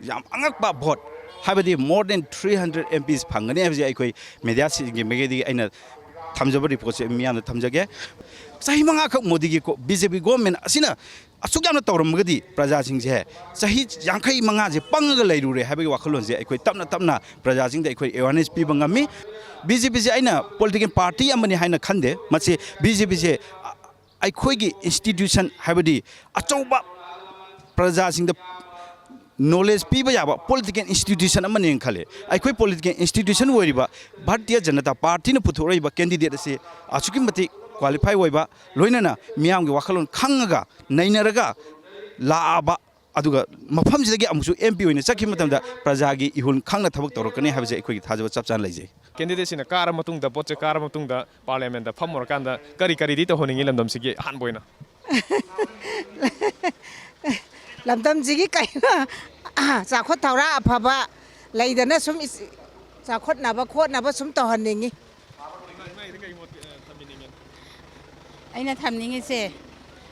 ꯌꯥꯝ ꯑꯉꯛꯄ ꯚꯣꯠ, ꯍꯥꯏꯕꯗꯤ more than three hundred M Ps ꯐꯪꯒꯅꯤ ꯍꯥꯏꯕꯁꯦ ꯑꯩꯈꯣꯏ ꯃꯦꯗꯤꯌꯥꯁꯤꯡꯒꯤ ꯃꯥꯏꯀꯩꯗꯒꯤ ꯑꯩꯅ ꯊꯝꯖꯕ ꯔꯤꯄꯣꯔꯠꯁꯦ ꯃꯤꯌꯥꯝꯗ ꯊꯝꯖꯒꯦ꯫ ꯆꯍꯤ ꯃꯉꯥꯈꯛ ꯃꯣꯗꯤꯒꯤ ꯀꯣ-, ꯕꯤ ꯖꯦ ꯄꯤ ꯒꯣꯚꯔꯟꯃꯦꯟꯠ ꯑꯁꯤꯅ ꯑꯁꯨꯛ ꯌꯥꯝꯅ ꯇꯧꯔꯝꯃꯒꯗꯤ ꯄ꯭ꯔꯖꯥꯁꯤꯡꯁꯦ ꯆꯍꯤ ꯌꯥꯡꯈꯩ ꯃꯉꯥꯁꯦ ꯄꯪꯉꯒ ꯂꯩꯔꯨꯔꯦ ꯍꯥꯏꯕꯒꯤ ꯋꯥꯈꯜꯂꯣꯟꯁꯦ ꯑꯩꯈꯣꯏ ꯇꯞꯅ ꯇꯞꯅ ꯄ꯭ꯔꯖꯥꯁꯤꯡꯗ ꯑꯩꯈꯣꯏ ꯑꯦꯋꯥꯔꯅꯦꯁ ꯄꯤꯕ ꯉꯝꯃꯤ꯫ ꯕꯤ ꯖꯦ ꯄꯤꯁꯦ ꯑꯩꯅ ꯄꯣꯂꯤꯇꯤꯀꯦꯜ ꯄꯥꯔꯇꯤ ꯑꯃꯅꯤ ꯍꯥꯏꯅ ꯈꯟꯗꯦ꯫ ꯃꯁꯤ ꯕꯤ ꯖꯦ ꯄꯤꯁꯦ ꯑꯩꯈꯣꯏꯒꯤ ꯏꯟꯁꯇꯤꯇ꯭ꯌꯨꯁꯟ, ꯍꯥꯏꯕꯗꯤ ꯑꯆꯧꯕ ꯄ꯭ꯔꯖꯥꯁꯤꯡꯗ ꯅꯣꯂꯦꯖ ꯄꯤꯕ ꯌꯥꯕ ꯄꯣꯂꯤꯇꯤꯀꯦꯜ ꯏꯟꯁꯇꯤꯇ꯭ꯌꯨꯁꯟ ꯑꯃꯅꯦꯅ ꯈꯜꯂꯤ꯫ ꯑꯩꯈꯣꯏ ꯄꯣꯂꯤꯇꯤꯀꯦꯜ ꯏꯟꯁꯇꯤꯇ꯭ꯌꯨꯁꯟ ꯑꯣꯏꯔꯤꯕ ꯚꯥꯔꯇꯤꯌ ꯖꯅꯇꯥ ꯄꯥꯔꯇꯤꯅ ꯄꯨꯊꯣꯔꯛꯏꯕ ꯀꯦꯟꯗꯤꯗꯦꯠ ꯑꯁꯤ ꯑꯁꯨꯛꯀꯤ ꯃꯇꯤꯛ ꯀ꯭ꯋꯥꯂꯤꯐꯥꯏ ꯑꯣꯏꯕ, ꯂꯣꯏꯅꯅ ꯃꯤꯌꯥꯝꯒꯤ ꯋꯥꯈꯜꯂꯣꯟ ꯈꯪꯉꯒ, ꯅꯩꯅꯔꯒ ꯂꯥꯛꯑꯕ, ꯑꯗꯨꯒ ꯃꯐꯝꯁꯤꯗꯒꯤ ꯑꯃꯨꯛꯁꯨ ꯑꯦꯝ ꯄꯤ ꯑꯣꯏꯅ ꯆꯠꯈꯤꯕ ꯃꯇꯝꯗ ꯄ꯭ꯔꯖꯥꯒꯤ ꯏꯍꯨꯜ ꯈꯪꯅ ꯊꯕꯛ ꯇꯧꯔꯛꯀꯅꯤ ꯍꯥꯏꯕꯁꯦ ꯑꯩꯈꯣꯏꯒꯤ ꯊꯥꯖꯕ ꯆꯞ ꯆꯥꯅ ꯂꯩꯖꯩ꯫ ꯀꯦꯟꯗꯤꯗꯦꯠꯁꯤꯅ ꯀꯥꯔ ꯃꯇꯨꯡꯗ, ꯚꯣꯠꯁꯦ ꯀꯥꯔ ꯃꯇꯨꯡꯗ ꯄꯥꯔꯂꯤꯌꯥꯃꯦꯟꯗ ꯐꯝꯃꯨꯔꯀꯥꯟꯗ ꯀꯔꯤ ꯀꯔꯤꯗꯤ ꯇꯧꯍꯟꯅꯤꯡꯉꯤ ꯂꯝꯗꯝꯁꯤꯒꯤ ꯑꯍꯥꯟꯕ ꯑꯣꯏꯅ? ꯂꯝꯗꯝꯁꯤꯒꯤ ꯀꯩꯅꯣ, ꯆꯥꯎꯈꯠ ꯊꯧꯔꯥꯡ ꯑꯐꯕ ꯂꯩꯗꯅ ꯁꯨꯝ ꯏꯁ-, ꯆꯥꯎꯈꯠꯅꯕ ꯈꯣꯠꯅꯕ ꯁꯨꯝ ꯇꯧꯍꯟꯅꯤꯡꯉꯤ꯫ ꯑꯩꯅ ꯊꯝꯅꯤꯡꯉꯤꯁꯦ,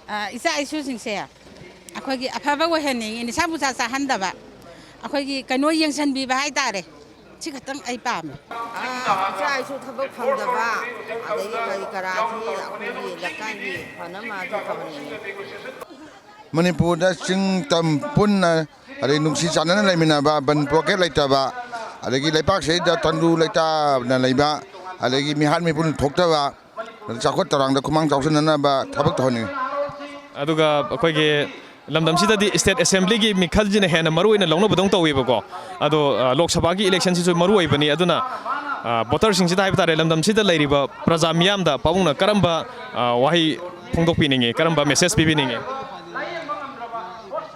ꯑ, ꯏꯆꯥ ꯏꯁꯨꯁꯤꯡꯁꯦ ꯑꯩꯈꯣꯏꯒꯤ ꯑꯐꯕ ꯑꯣꯏꯍꯟꯅꯤꯡꯉꯤ, ꯅꯤꯁꯥ ꯄꯨꯁꯥ ꯆꯥꯍꯟꯗꯕ, ꯑꯩꯈꯣꯏꯒꯤ ꯀꯩꯅꯣ ꯌꯦꯡꯁꯤꯟꯕꯤꯕ ꯍꯥꯏꯇꯥꯔꯦ꯫ ꯁꯤ ꯈꯛꯇꯪ ꯑꯩ ꯄꯥꯝꯃꯦ꯫ ꯏꯆꯥ ꯏꯁꯨ ꯊꯕꯛ ꯐꯪꯗꯕ, ꯑꯗꯒꯤ ꯀꯔꯤ ꯀꯔꯥꯁꯤ ꯑꯩꯈꯣꯏꯒꯤ ꯂꯩꯀꯥꯏꯒꯤ ꯐꯅꯕ ꯇꯧꯍꯟꯅꯤꯡꯉꯤ꯫ ꯃꯅꯤꯄꯨꯔꯗ ꯆꯤꯡ ꯇꯝ ꯄꯨꯟꯅ, ꯑꯗꯩ ꯅꯨꯡꯁꯤ ꯆꯥꯟꯅꯅ ꯂꯩꯃꯤꯟꯅꯕ, ꯕꯟ ꯕ꯭ꯂꯣꯀꯦꯠ ꯂꯩꯇꯕ, ꯑꯗꯒꯤ ꯂꯩꯄꯥꯛꯁꯤꯗ ꯇꯪꯗꯨ ꯂꯩꯇꯥꯅ ꯂꯩꯕ, ꯑꯗꯒꯤ ꯃꯤꯍꯥꯠ ꯃꯤꯄꯨꯟ ꯊꯣꯛꯇꯕ, ꯑꯗꯩ ꯆꯥꯎꯈꯠ ꯊꯧꯔꯥꯡꯗ ꯈꯨꯃꯥꯡ ꯆꯥꯎꯁꯤꯟꯅꯅꯕ ꯊꯕꯛ ꯇꯧꯍꯟꯅꯤꯡꯉꯤ꯫ ꯑꯗꯨꯒ ꯑꯩꯈꯣꯏꯒꯤ ꯂꯝꯗꯝꯁꯤꯗꯗꯤ ꯏꯁꯇꯦꯠ ꯑꯦꯁꯦꯝꯕ꯭ꯂꯤꯒꯤ ꯃꯤꯈꯜꯁꯤꯅ ꯍꯦꯟꯅ ꯃꯔꯨ ꯑꯣꯏꯅ ꯂꯧꯅꯕꯗꯧꯅ ꯇꯧꯋꯦꯕꯀꯣ꯫ ꯑꯗꯣ, ꯑ, ꯂꯣꯛ ꯁꯚꯥꯒꯤ ꯏꯂꯦꯛꯁꯟꯁꯤꯁꯨ ꯃꯔꯨ ꯑꯣꯏꯕꯅꯤ꯫ ꯑꯗꯨꯅ, ꯑ, ꯚꯣꯇꯔꯁꯤꯡꯁꯤꯗ ꯍꯥꯏꯕ ꯇꯥꯔꯦ, ꯂꯝꯗꯝꯁꯤꯗ ꯂꯩꯔꯤꯕ ꯄ꯭ꯔꯖꯥ ꯃꯤꯌꯥꯝꯗ ꯄꯥꯕꯨꯡꯅ ꯀꯔꯝꯕ, ꯑ, ꯋꯥꯍꯩ ꯐꯣꯡꯗꯣꯛꯄꯤꯅꯤꯡꯉꯤ, ꯀꯔꯝꯕ ꯃꯦꯁꯦꯖ ꯄꯤꯕꯤꯅꯤꯡꯉꯤ?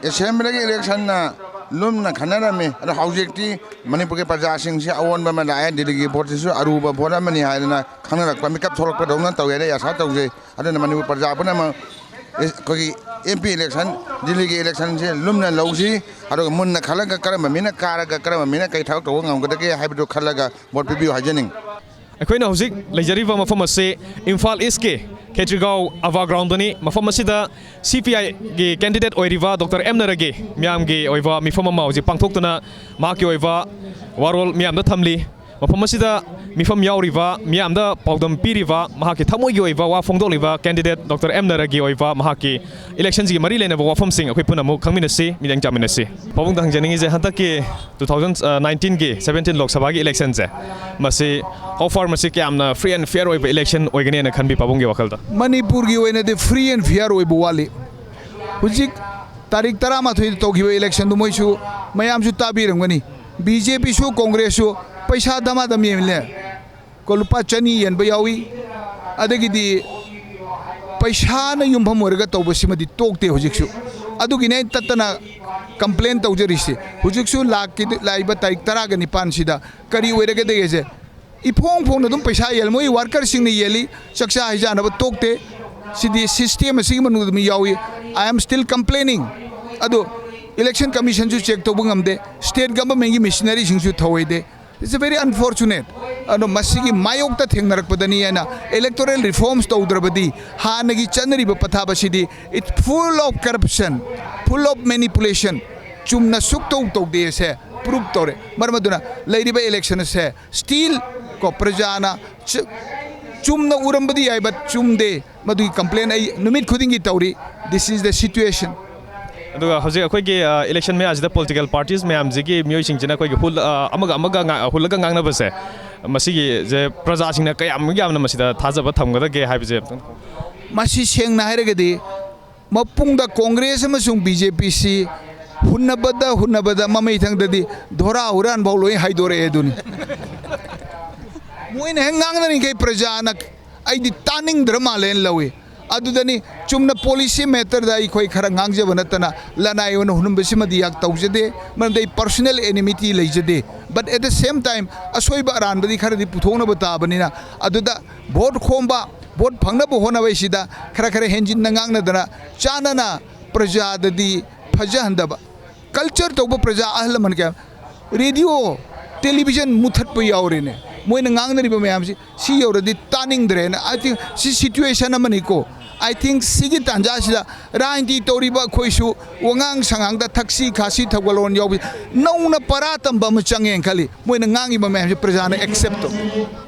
ꯑꯦꯁꯦꯝꯕ꯭ꯂꯤꯒꯤ ꯏꯂꯦꯛꯁꯟꯅ ꯂꯨꯝꯅ ꯈꯟꯅꯔꯝꯃꯤ, ꯑꯗꯣ ꯍꯧꯖꯤꯛꯇꯤ ꯃꯅꯤꯄꯨꯔꯒꯤ ꯄ꯭ꯔꯖꯥꯁꯤꯡꯁꯤ ꯑꯑꯣꯟꯕ ꯑꯃ ꯂꯥꯛꯑꯦ꯫ ꯗꯤꯜꯂꯤꯒꯤ ꯚꯣꯠꯁꯤꯁꯨ ꯑꯔꯨꯕ ꯚꯣꯠ ꯑꯃꯅꯤ ꯍꯥꯏꯗꯅ ꯈꯪꯅꯔꯛꯄ, ꯃꯤꯀꯞ ꯊꯣꯛꯂꯛꯄꯗꯧꯅ ꯇꯧꯋꯦꯅ ꯑꯩ ꯑꯥꯁꯥ ꯇꯧꯖꯩ꯫ ꯑꯗꯨꯅ ꯃꯅꯤꯄꯨꯔ ꯄ꯭ꯔꯖꯥ ꯄꯨꯝꯅꯃꯛ ꯑꯩꯈꯣꯏꯒꯤ ꯑꯦꯝ ꯄꯤ ꯏꯂꯦꯛꯁꯟ, ꯗꯤꯜꯂꯤꯒꯤ ꯏꯂꯦꯛꯁꯟꯁꯤ ꯂꯨꯝꯅ ꯂꯧꯁꯤ, ꯑꯗꯨꯒ ꯃꯨꯟꯅ ꯈꯜꯂꯒ ꯀꯔꯝꯕ ꯃꯤꯅ ꯀꯥꯔꯒ ꯀꯔꯝꯕ ꯃꯤꯅ ꯀꯩ ꯊꯕꯛ ꯇꯧꯕ ꯉꯝꯒꯗꯒꯦ ꯍꯥꯏꯕꯗꯨ ꯈꯜꯂꯒ ꯚꯣꯠ ꯄꯤꯕꯤꯌꯨ ꯍꯥꯏꯖꯅꯤꯡꯏ꯫ ꯑꯩꯈꯣꯏꯅ ꯍꯧꯖꯤꯛ ꯂꯩꯖꯔꯤꯕ ꯃꯐꯝ ꯑꯁꯤ ꯏꯝꯐꯥꯜ ꯏꯁꯀꯤ ꯈꯦꯇ꯭ꯔꯤꯒꯥꯎ ꯑꯚꯥ ꯒ꯭ꯔꯥꯎꯟꯗꯅꯤ꯫ ꯃꯐꯝ ꯑꯁꯤꯗ ꯁꯤ ꯄꯤ ꯑꯥꯏꯒꯤ ꯀꯦꯟꯗꯤꯗꯦꯠ ꯑꯣꯏꯔꯤꯕ ꯗꯣꯛꯇꯔ ꯑꯦꯝ ꯅꯔꯒꯤ ꯃꯤꯌꯥꯝꯒꯤ ꯑꯣꯏꯕ ꯃꯤꯐꯝ ꯑꯃ ꯍꯧꯖꯤꯛ ꯄꯥꯡꯊꯣꯛꯇꯨꯅ ꯃꯍꯥꯛꯀꯤ ꯑꯣꯏꯕ ꯋꯥꯔꯣꯜ ꯃꯤꯌꯥꯝꯗ ꯊꯝꯂꯤ꯫ ꯃꯐꯝ ꯑꯁꯤꯗ ꯃꯤꯐꯝ ꯌꯥꯎꯔꯤꯕ ꯃꯤꯌꯥꯝꯗ ꯄꯥꯎꯗꯝ ꯄꯤꯔꯤꯕ, ꯃꯍꯥꯛꯀꯤ ꯊꯃꯣꯏꯒꯤ ꯑꯣꯏꯕ ꯋꯥ ꯐꯣꯡꯗꯣꯛꯂꯤꯕ ꯀꯦꯟꯗꯤꯗꯦꯠ ꯗꯣꯛꯇꯔ ꯑꯦꯝ ꯅꯔꯒꯤ ꯑꯣꯏꯕ ꯃꯍꯥꯛꯀꯤ ꯏꯂꯦꯛꯁꯟꯁꯤꯒꯤ ꯃꯔꯤ ꯂꯩꯅꯕ ꯋꯥꯐꯝꯁꯤꯡ ꯑꯩꯈꯣꯏ ꯄꯨꯟꯅ ꯑꯃꯨꯛ ꯈꯪꯃꯤꯟꯅꯁꯤ, ꯃꯤꯠꯌꯦꯡ ꯆꯥꯃꯤꯟꯅꯁꯤ꯫ ꯄꯥꯕꯨꯡꯗ ꯍꯪꯖꯅꯤꯡꯉꯤꯁꯦ, ꯍꯟꯗꯛꯀꯤ ꯇꯨ ꯊꯥꯎꯖꯟ ꯅꯥꯏꯟꯇꯤꯟꯒꯤ ꯁꯚꯦꯟꯇꯤꯟ ꯂꯣꯛ ꯁꯚꯥꯒꯤ ꯏꯂꯦꯛꯁꯟꯁꯦ, ꯃꯁꯤ how far ꯃꯁꯤ ꯀꯌꯥꯝꯅ free and fair ꯑꯣꯏꯕ ꯏꯂꯦꯛꯁꯟ ꯑꯣꯏꯒꯅꯤ ꯍꯥꯏꯅ ꯈꯟꯕꯤ ꯄꯥꯕꯨꯡꯒꯤ ꯋꯥꯈꯜꯗ? ꯃꯅꯤꯄꯨꯔꯒꯤ ꯑꯣꯏꯅꯗꯤ free and fair ꯑꯣꯏꯕ ꯋꯥꯠꯂꯤ꯫ ꯍꯧꯖꯤꯛ ꯇꯥꯔꯤꯛ ꯇꯔꯥꯃꯥꯊꯣꯏꯗ ꯇꯧꯈꯤꯕ ꯏꯂꯦꯛꯁꯟꯗꯨ ꯃꯣꯏꯁꯨ ꯃꯌꯥꯝꯁꯨ ꯇꯥꯕꯤꯔꯝꯒꯅꯤ꯫ ꯕꯤ ꯖꯦ ꯄꯤꯁꯨ ꯀꯣꯡꯒ꯭ꯔꯦꯁꯁꯨ ꯄꯩꯁꯥ ꯗꯃꯥꯗꯝ ꯌꯦꯟꯂꯦ꯫ ꯀꯣ ꯂꯨꯄꯥ ꯆꯅꯤ ꯌꯦꯟꯕ ꯌꯥꯎꯏ꯫ ꯑꯗꯒꯤꯗꯤ ꯄꯩꯁꯥꯅ ꯌꯨꯝꯐꯝ ꯑꯣꯏꯔꯒ ꯇꯧꯕꯁꯤꯃꯗꯤ ꯇꯣꯛꯇꯦ ꯍꯧꯖꯤꯛꯁꯨ꯫ ꯑꯗꯨꯒꯤꯅꯦ ꯑꯩꯅ ꯇꯠꯇꯅ ꯀꯝꯄ꯭ꯂꯦꯟ ꯇꯧꯖꯔꯤꯁꯦ꯫ ꯍꯧꯖꯤꯛꯁꯨ ꯂꯥꯛꯀꯤ-, ꯂꯥꯛꯏꯕ ꯇꯥꯔꯤꯛ ꯇꯔꯥꯒ ꯅꯤꯄꯥꯟꯁꯤꯗ ꯀꯔꯤ ꯑꯣꯏꯔꯒꯗꯒꯦꯁꯦ? ꯏꯐꯣꯡ ꯐꯣꯡꯅ ꯑꯗꯨꯝ ꯄꯩꯁꯥ ꯌꯦꯜꯂꯤ, ꯃꯣꯏ ꯋꯥꯔꯀꯔꯁꯤꯡꯅ ꯌꯦꯜꯂꯤ, ꯆꯥꯛꯆꯥ ꯍꯩꯖꯥꯟꯅꯕ ꯇꯣꯛꯇꯦ꯫ ꯁꯤꯗꯤ ꯁꯤꯁꯇꯦꯝ ꯑꯁꯤꯒꯤ ꯃꯅꯨꯡꯗ ꯑꯗꯨꯝ ꯌꯥꯎꯏ꯫ I am still complaining꯫ ꯑꯗꯨ Election Commission ꯁꯨ check ꯇꯧꯕ ꯉꯝꯗꯦ, state government ꯀꯤ machinery ꯁꯤꯡꯁꯨ ꯊꯧꯑꯣꯏꯗꯦ꯫ It's a very unfortunate. ꯑꯗꯣ ꯃꯁꯤꯒꯤ ꯃꯥꯌꯣꯛꯇ ꯊꯦꯡꯅꯔꯛꯄꯗꯅꯤ ꯍꯥꯏꯅ electoral reforms ꯇꯧꯗ꯭ꯔꯕꯗꯤ ꯍꯥꯟꯅꯒꯤ ꯆꯠꯅꯔꯤꯕ ꯄꯊꯥꯞ ꯑꯁꯤꯗꯤ it's full of corruption, full of manipulation, ꯆꯨꯝꯅ ꯁꯨꯛꯇꯧ ꯇꯧꯗꯦ ꯑꯁꯦ prove ꯇꯧꯔꯦ꯫ ꯃꯔꯝ ꯑꯗꯨꯅ ꯂꯩꯔꯤꯕ election ꯑꯁꯦ still ꯀꯣ ꯄ꯭ꯔꯖꯥꯅ ꯆ-, ꯆꯨꯝꯅ ꯎꯔꯝꯕꯗꯤ ꯌꯥꯏ, but ꯆꯨꯝꯗꯦ꯫ ꯃꯗꯨꯒꯤ complain ꯑꯩ ꯅꯨꯃꯤꯠ ꯈꯨꯗꯤꯡꯒꯤ ꯇꯧꯔꯤ꯫ This is the situation. ꯑꯗꯨꯒ ꯍꯧꯖꯤꯛ ꯑꯩꯈꯣꯏꯒꯤ, ꯑ, election ꯃꯌꯥꯁꯤꯗ political parties ꯃꯌꯥꯝꯁꯤꯒꯤ ꯃꯤꯑꯣꯏꯁꯤꯡꯁꯤꯅ ꯑꯩꯈꯣꯏꯒꯤ ꯍꯨꯜ-, ꯑ, ꯑꯃꯒ ꯑꯃꯒ ꯉꯥ-, ꯍꯨꯜꯂꯒ ꯉꯥꯡꯅꯕꯁꯦ, ꯃꯁꯤꯒꯤꯁꯦ ꯄ꯭ꯔꯖꯥꯁꯤꯡꯅ ꯀꯌꯥꯝ ꯌꯥꯝꯅ ꯃꯁꯤꯗ ꯊꯥꯖꯕ ꯊꯝꯒꯗꯒꯦ ꯍꯥꯏꯕꯁꯦ ꯑꯝꯇꯪ꯫ ꯃꯁꯤ ꯁꯦꯡꯅ ꯍꯥꯏꯔꯒꯗꯤ ꯃꯄꯨꯡꯗ Congress ꯑꯃꯁꯨꯡ B J P ꯁꯤ ꯍꯨꯟꯅꯕꯗ, ꯍꯨꯟꯅꯕꯗ ꯃꯃꯩꯊꯪꯗꯗꯤ ꯙꯣꯔꯥ ꯍꯨꯔꯥꯟꯐꯥꯎ ꯂꯣꯏ ꯍꯥꯏꯗꯣꯔꯛꯑꯦ ꯑꯗꯨꯅꯤ꯫ ꯃꯣꯏꯅ ꯍꯦꯛ ꯉꯥꯡꯅꯔꯤꯈꯩ ꯄ꯭ꯔꯖꯥꯅ ꯑꯩꯗꯤ ꯇꯥꯅꯤꯡꯗ꯭ꯔ ꯃꯥꯜꯂꯦꯅ ꯂꯧꯏ꯫ ꯑꯗꯨꯗꯅꯤ ꯆꯨꯝꯅ policy matter ꯗ ꯑꯩꯈꯣꯏ ꯈꯔ ꯉꯥꯡꯖꯕ ꯅꯠꯇꯅ ꯂꯅꯥꯏ ꯑꯣꯏꯅ ꯍꯨꯟꯕꯁꯤꯃꯗꯤ ꯌꯥꯝ ꯇꯧꯖꯗꯦ, ꯃꯔꯝꯗꯤ ꯑꯩ personal enmity ꯂꯩꯖꯗꯦ꯫ But at the same time ꯑꯁꯣꯏꯕ ꯑꯔꯥꯟꯕꯗꯤ ꯈꯔꯗꯤ ꯄꯨꯊꯣꯛꯅꯕ ꯇꯥꯕꯅꯤꯅ ꯑꯗꯨꯗ vote ꯈꯣꯝꯕ, vote ꯐꯪꯅꯕ ꯍꯣꯠꯅꯕꯁꯤꯗ ꯈꯔ ꯈꯔ ꯍꯦꯟꯖꯤꯟꯅ ꯉꯥꯡꯅꯗꯅ ꯆꯥꯟꯅꯅ ꯄ꯭ꯔꯖꯥꯗꯗꯤ ꯐꯖꯍꯟꯗꯕ꯫ Culture ꯇꯧꯕ ꯄ꯭ꯔꯖꯥ ꯑꯍꯜ ꯂꯃꯟ ꯀꯌꯥ radio, television ꯃꯨꯊꯠꯄ ꯌꯥꯎꯔꯦꯅꯦ꯫ ꯃꯣꯏꯅ ꯉꯥꯡꯅꯔꯤꯕ ꯃꯌꯥꯝꯁꯤ ꯁꯤ ꯌꯧꯔꯗꯤ ꯇꯥꯅꯤꯡꯗ꯭ꯔꯦꯅ꯫ I think ꯁꯤ situation ꯑꯃꯅꯤꯀꯣ꯫ I think ꯁꯤꯒꯤ ꯇꯥꯟꯖꯥꯁꯤꯗ ꯔꯥꯖꯅꯤꯇꯤ ꯇꯧꯔꯤꯕ ꯑꯩꯈꯣꯏꯁꯨ ꯋꯥꯉꯥꯡ ꯁꯉꯥꯡꯗ ꯊꯛꯁꯤ ꯈꯥꯁꯤ ꯊꯧꯒꯜꯂꯣꯟ ꯌꯥꯎꯕ ꯅꯧꯅ ꯄꯔꯥ ꯇꯝꯕ ꯑꯃ ꯆꯪꯉꯦꯅ ꯈꯜꯂꯤ꯫ ꯃꯣꯏꯅ ꯉꯥꯡꯉꯤꯕ ꯃꯌꯥꯝꯁꯤ ꯄ꯭ꯔꯖꯥꯅ accept ꯇꯧ꯫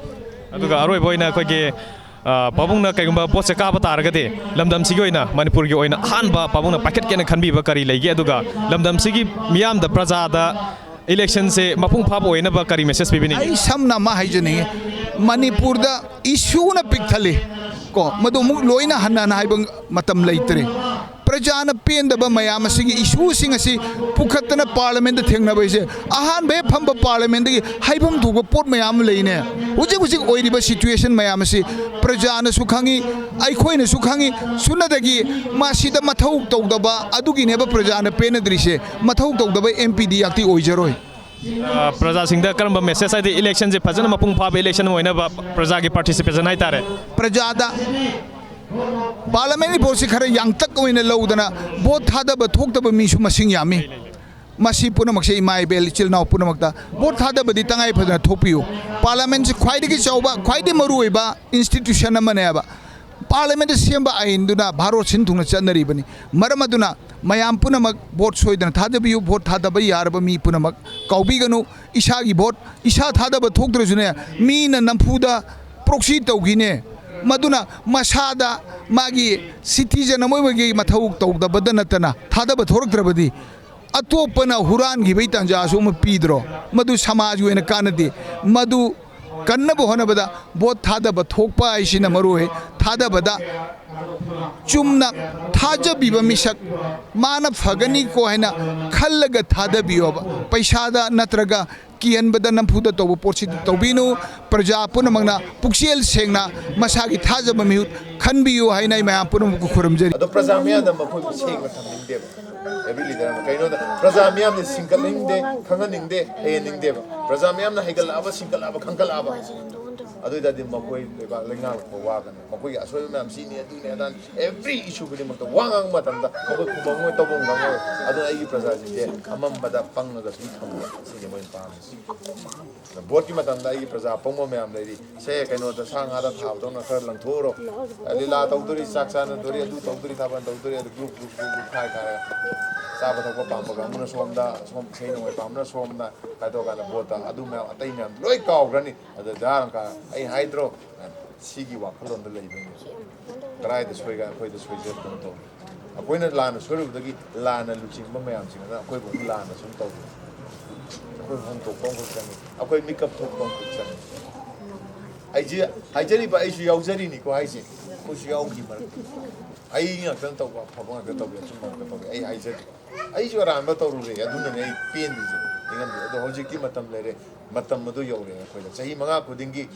ꯑꯗꯨꯒ ꯑꯔꯣꯏꯕ ꯑꯣꯏꯅ ꯑꯩꯈꯣꯏꯒꯤ, ꯑ, ꯄꯥꯕꯨꯡꯅ ꯀꯩꯒꯨꯝꯕ vote ꯁꯦ ꯀꯥꯕ ꯇꯥꯔꯒꯗꯤ ꯂꯝꯗꯝꯁꯤꯒꯤ ꯑꯣꯏꯅ, ꯃꯅꯤꯄꯨꯔꯒꯤ ꯑꯣꯏꯅ ꯑꯍꯥꯟꯕ ꯄꯥꯕꯨꯡꯅ ꯄꯥꯏꯈꯠꯀꯦꯅ ꯈꯟꯕꯤꯕ ꯀꯔꯤ ꯂꯩꯒꯦ? ꯑꯗꯨꯒ ꯂꯝꯗꯝꯁꯤꯒꯤ ꯃꯤꯌꯥꯝꯗ, ꯄ꯭ꯔꯖꯥꯗ election ꯁꯦ ꯃꯄꯨꯡ ꯐꯥꯕ ꯑꯣꯏꯅꯕ ꯀꯔꯤ message ꯄꯤꯕꯤꯅꯤꯡꯉꯤ? ꯑꯩ ꯁꯝꯅ ꯑꯃ ꯍꯥꯏꯖꯅꯤꯡꯉꯤ꯫ ꯃꯅꯤꯄꯨꯔꯗ issue ꯅ ꯄꯤꯛ ꯊꯜꯂꯤ ꯀꯣ, ꯃꯗꯨ ꯑꯃꯨꯛ ꯂꯣꯏꯅ ꯍꯟꯅ ꯍꯟꯅ ꯍꯥꯏꯕ ꯃꯇꯝ ꯂꯩꯇ꯭ꯔꯦ꯫ ꯄ꯭ꯔꯖꯥꯅ ꯄꯦꯟꯗꯕ ꯃꯌꯥꯝ ꯑꯁꯤꯒꯤ issue ꯁꯤꯡ ꯑꯁꯤ ꯄꯨꯈꯠꯇꯅ parliament ꯇ ꯊꯦꯡꯅꯕ ꯍꯥꯏꯁꯦ, ꯑꯍꯥꯟꯕ ꯍꯦꯛ ꯐꯝꯕ parliament ꯇꯒꯤ ꯍꯥꯏꯐꯝ ꯊꯣꯛꯄ ꯄꯣꯠ ꯃꯌꯥꯝ ꯑꯃ ꯂꯩꯅꯦ꯫ ꯍꯧꯖꯤꯛ ꯍꯧꯖꯤꯛ ꯑꯣꯏꯔꯤꯕ situation ꯃꯌꯥꯝ ꯑꯁꯤ ꯄ꯭ꯔꯖꯥꯅꯁꯨ ꯈꯪꯉꯤ, ꯑꯩꯈꯣꯏꯅꯁꯨ ꯈꯪꯉꯤ꯫ ꯁꯨꯞꯅꯇꯒꯤ ꯃꯁꯤꯗ ꯃꯊꯧ ꯇꯧꯗꯕ ꯑꯗꯨꯒꯤꯅꯦꯕ ꯄ꯭ꯔꯖꯥꯅ ꯄꯦꯟꯅꯗ꯭ꯔꯤꯁꯦ꯫ ꯃꯊꯧ ꯇꯧꯗꯕ M P ꯗꯤ ꯌꯥꯛꯇꯤ ꯑꯣꯏꯖꯔꯣꯏ꯫ ꯑ, ꯄ꯭ꯔꯖꯥꯁꯤꯡꯗ ꯀꯔꯝꯕ message, ꯍꯥꯏꯗꯤ election ꯁꯦ ꯐꯖꯅ ꯃꯄꯨꯡ ꯐꯥꯕ election ꯑꯃ ꯑꯣꯏꯅꯕ ꯄ꯭ꯔꯖꯥꯒꯤ participation ꯍꯥꯏꯇꯥꯔꯦ? ꯄ꯭ꯔꯖꯥꯗ ꯄꯥꯔꯂꯤꯌꯥꯃꯦꯟꯒꯤ ꯚꯣꯠꯁꯤ ꯈꯔ ꯌꯥꯡꯇꯛ ꯑꯣꯏꯅ ꯂꯧꯗꯅ ꯚꯣꯠ ꯊꯥꯗꯕ ꯊꯣꯛꯇꯕ ꯃꯤꯁꯨ ꯃꯁꯤꯡ ꯌꯥꯝꯃꯤ꯫ ꯃꯁꯤ ꯄꯨꯝꯅꯃꯛꯁꯦ ꯏꯃꯥ ꯏꯕꯦꯜ ꯏꯆꯤꯜ ꯏꯅꯥꯎ ꯄꯨꯝꯅꯃꯛꯇ ꯚꯣꯠ ꯊꯥꯗꯕꯗꯤ ꯇꯉꯥꯏ ꯐꯗꯅ ꯊꯣꯛꯄꯤꯌꯨ꯫ ꯄꯥꯔꯂꯤꯌꯥꯃꯦꯟꯁꯤ ꯈ꯭ꯋꯥꯏꯗꯒꯤ ꯆꯥꯎꯕ, ꯈ꯭ꯋꯥꯏꯗꯒꯤ ꯃꯔꯨꯑꯣꯏꯕ ꯏꯟꯁꯇꯤꯇ꯭ꯌꯨꯁꯟ ꯑꯃꯅꯦꯕ꯫ ꯄꯥꯔꯂꯤꯌꯥꯃꯦꯟꯗ ꯁꯦꯝꯕ ꯑꯥꯏꯟꯗꯨꯅ ꯚꯥꯔꯠ ꯁꯤꯟ ꯊꯨꯡꯅ ꯆꯠꯅꯔꯤꯕꯅꯤ꯫ ꯃꯔꯝ ꯑꯗꯨꯅ ꯃꯌꯥꯝ ꯄꯨꯝꯅꯃꯛ ꯚꯣꯠ ꯁꯣꯏꯗꯅ ꯊꯥꯗꯕꯤꯌꯨ꯫ ꯚꯣꯠ ꯊꯥꯗꯕ ꯌꯥꯔꯕ ꯃꯤ ꯄꯨꯝꯅꯃꯛ ꯀꯥꯎꯕꯤꯒꯅꯨ꯫ ꯏꯁꯥꯒꯤ ꯚꯣꯠ ꯏꯁꯥ ꯊꯥꯗꯕ ꯊꯣꯛꯇ꯭ꯔꯁꯨꯅꯦ, ꯃꯤꯅ ꯅꯝꯐꯨꯗ ꯄ꯭ꯔꯣꯛꯁꯤ ꯇꯧꯈꯤꯅꯦ꯫ ꯃꯗꯨꯅ ꯃꯁꯥꯗ ꯃꯥꯒꯤ ꯁꯤꯇꯤꯖꯟ ꯑꯃ ꯑꯣꯏꯕꯒꯤ ꯃꯊꯧ ꯇꯧꯗꯕꯗ ꯅꯠꯇꯅ ꯊꯥꯗꯕ ꯊꯣꯔꯛꯇ꯭ꯔꯕꯗꯤ ꯑꯇꯣꯞꯄꯅ ꯍꯨꯔꯥꯟꯈꯤꯕꯒꯤ ꯇꯥꯟꯖꯥꯁꯨ ꯑꯃ ꯄꯤꯗ꯭ꯔꯣ? ꯃꯗꯨ ꯁꯃꯥꯖꯒꯤ ꯑꯣꯏꯅ ꯀꯥꯟꯅꯗꯦ꯫ ꯃꯗꯨ ꯀꯟꯅꯕ ꯍꯣꯠꯅꯕꯗ ꯚꯣꯠ ꯊꯥꯗꯕ ꯊꯣꯛꯄ ꯍꯥꯏꯁꯤꯅ ꯃꯔꯨ ꯑꯣꯏ꯫ ꯊꯥꯗꯕꯗ ꯆꯨꯝꯅ ꯊꯥꯖꯕꯤꯕ ꯃꯤꯁꯛ, ꯃꯥꯅ ꯐꯒꯅꯤꯀꯣ ꯍꯥꯏꯅ ꯈꯜꯂꯒ ꯊꯥꯗꯕꯤꯌꯣꯕ꯫ ꯄꯩꯁꯥꯗ ꯅꯠꯇ꯭ꯔꯒ ꯀꯤꯍꯟꯕꯗ ꯅꯝꯐꯨꯗ ꯇꯧꯕ ꯄꯣꯠꯁꯤꯗꯤ ꯇꯧꯕꯤꯅꯨ꯫ ꯄ꯭ꯔꯖꯥ ꯄꯨꯝꯅꯃꯛꯅ ꯄꯨꯛꯆꯦꯜ ꯁꯦꯡꯅ ꯃꯁꯥꯒꯤ ꯊꯥꯖꯕ ꯃꯤꯍꯨꯠ ꯈꯟꯕꯤꯌꯨ ꯍꯥꯏꯅ ꯑꯩ ꯃꯌꯥꯝ ꯄꯨꯝꯅꯃꯛꯄꯨ ꯈꯨꯔꯨꯝꯖꯔꯤ꯫ ꯑꯗꯣ ꯄ꯭ꯔꯖꯥ ꯃꯤꯌꯥꯝꯅ ꯃꯈꯣꯏꯕꯨ ꯁꯦꯡꯅ ꯊꯝꯅꯤꯡꯗꯦꯕ꯫ ꯑꯦꯕ꯭ꯔꯤ ꯂꯤꯗꯔ ꯑꯃ꯫ ꯀꯩꯅꯣꯗ ꯄ꯭ꯔꯖꯥ ꯃꯤꯌꯥꯝꯅ ꯁꯤꯡꯀꯠꯅꯤꯡꯗꯦ, ꯈꯪꯍꯟꯅꯤꯡꯗꯦ, ꯍꯩꯍꯟꯅꯤꯡꯗꯦꯕ꯫ ꯄ꯭ꯔꯖꯥ ꯃꯤꯌꯥꯝꯅ ꯍꯩꯒꯠꯂꯛꯑꯕ, ꯁꯤꯡꯀꯠꯂꯛꯑꯕ, ꯈꯪꯒꯠꯂꯛꯑꯕ, ꯑꯗꯨ ꯑꯣꯏ ꯇꯥꯔꯗꯤ ꯃꯈꯣꯏ ꯂꯩꯕꯥꯛ ꯂꯩꯉꯥꯛ ꯋꯥꯒꯅꯤ꯫ ꯃꯈꯣꯏꯒꯤ ꯑꯁꯣꯏꯕ ꯃꯌꯥꯝ ꯁꯤꯅꯤ, ꯑꯗꯨꯅꯤ, ꯑꯗꯥꯅꯤ, ꯑꯦꯕ꯭ꯔꯤ ꯏꯁꯨ ꯈꯨꯗꯤꯡꯃꯛꯇ ꯋꯥ ꯉꯥꯡꯕ ꯃꯇꯝꯗ ꯃꯈꯣꯏ ꯈꯨꯝꯕ ꯉꯝꯃꯣꯏ, ꯇꯧꯕ ꯉꯝꯃꯣꯏ꯫ ꯑꯗꯨꯅ ꯑꯩꯒꯤ ꯄ꯭ꯔꯖꯥꯁꯤꯡꯁꯦ ꯑꯃꯝꯕꯗ ꯄꯪꯉꯒ ꯁꯨꯝ ꯊꯝꯕ, ꯁꯤꯅꯤ ꯃꯣꯏꯅ ꯄꯥꯝꯃꯤꯁꯦ꯫ ꯚꯣꯠꯀꯤ ꯃꯇꯝꯗ ꯑꯩꯒꯤ ꯄ꯭ꯔꯖꯥ ꯑꯄꯪꯕ ꯃꯌꯥꯝ ꯂꯩꯔꯤ꯫ ꯁꯦ, ꯀꯩꯅꯣꯗ ꯁꯥ ꯉꯥꯗ ꯊꯥꯕꯗꯧꯅ ꯈꯔ ꯂꯪꯊꯣꯛꯎꯔꯣ꯫ ꯂꯤꯂꯥ ꯇꯧꯗꯣꯔꯤ, ꯆꯥꯛ ꯆꯥꯅꯗꯣꯔꯤ, ꯑꯗꯨ ꯇꯧꯗꯣꯔꯤ, ꯊꯥꯕꯜ ꯇꯧꯗꯣꯔꯤ, ꯑꯗꯨ ꯒ꯭ꯔꯨꯞ, ꯒ꯭ꯔꯨꯞ, ꯒ꯭ꯔꯨꯞ, ꯒ꯭ꯔꯨꯞ ꯈꯥꯏ ꯈꯥꯏꯔꯒ ꯆꯥꯕ ꯊꯛꯄ ꯄꯥꯝꯕ ꯀꯥꯡꯕꯨꯅ ꯁꯣꯝꯗ, ꯁꯣꯝ ꯏꯁꯩ ꯅꯣꯡꯃꯥꯏ ꯄꯥꯝꯕꯅ ꯁꯣꯝꯗ ꯈꯥꯏꯗꯣꯛꯑꯀꯥꯟꯗ ꯚꯣꯠꯇ ꯑꯗꯨ ꯃꯌꯥꯝ, ꯑꯇꯩ ꯃꯌꯥꯝ ꯂꯣꯏ ꯀꯥꯎꯈ꯭ꯔꯅꯤ꯫ ꯑꯗ ꯖꯥꯔ ꯑꯃ ꯀꯥ-, ꯑꯩ ꯍꯥꯏꯗ꯭ꯔꯣ? ꯁꯤꯒꯤ ꯋꯥꯈꯜꯂꯣꯟꯗ ꯂꯩꯕꯩꯅꯦ꯫ ꯀꯗꯥꯏꯗ ꯁꯣꯏꯒ ꯑꯩꯈꯣꯏꯗ ꯁꯣꯏꯖꯔꯛꯇꯅ ꯇꯧꯔꯤ꯫ ꯑꯩꯈꯣꯏꯅ ꯂꯥꯟꯅ ꯁꯣꯏꯔꯨꯕꯗꯒꯤ ꯂꯥꯟꯅ ꯂꯨꯆꯤꯡꯕ ꯃꯌꯥꯝꯁꯤꯡ ꯑꯗꯨꯅ ꯑꯩꯈꯣꯏꯕꯨ ꯑꯃꯨꯛ ꯂꯥꯟꯅ ꯁꯨꯝ ꯇꯧꯔꯤ꯫ ꯑꯩꯈꯣꯏ ꯍꯣꯡꯗꯣꯛꯄ ꯑꯃꯈꯛ ꯆꯪꯉꯤ꯫ ꯑꯩꯈꯣꯏ ꯃꯤꯀꯞ ꯊꯣꯛꯄ ꯑꯃꯈꯛ ꯆꯪꯉꯤ꯫ ꯑꯩꯁꯦ ꯍꯥꯏꯖꯔꯤꯕ, ꯑꯩꯁꯨ ꯌꯥꯎꯖꯔꯤꯅꯤꯀꯣ ꯍꯥꯏꯁꯦ꯫ ꯑꯩꯈꯣꯏꯁꯨ ꯌꯥꯎꯈꯤ ꯃꯔꯛꯇ꯫ ꯑꯩ ꯉꯥꯛꯇꯅ ꯇꯧꯕ, ꯑꯐꯕ ꯉꯥꯛꯇ ꯇꯧꯕꯤ, ꯑꯆꯨꯝꯕ ꯉꯥꯛꯇ ꯇꯧꯕꯤ꯫ ꯑꯩ ꯍꯥꯏꯖꯔꯤꯕ꯫ ꯑꯩꯁꯨ ꯑꯔꯥꯟꯕ ꯇꯧꯔꯨꯔꯦ, ꯑꯗꯨꯅꯅꯦ ꯑꯩ ꯄꯦꯟꯗ꯭ꯔꯤꯁꯦ, ꯅꯤꯡꯉꯝꯗꯦ꯫ ꯑꯗꯣ ꯍꯧꯖꯤꯛꯇꯤ ꯃꯇꯝ ꯂꯩꯔꯦ, ꯃꯇꯝ ꯑꯗꯨ ꯌꯧꯔꯦ꯫ ꯑꯩꯈꯣꯏꯗ ꯆꯍꯤ ꯃꯉꯥ ꯈꯨꯗꯤꯡꯒꯤ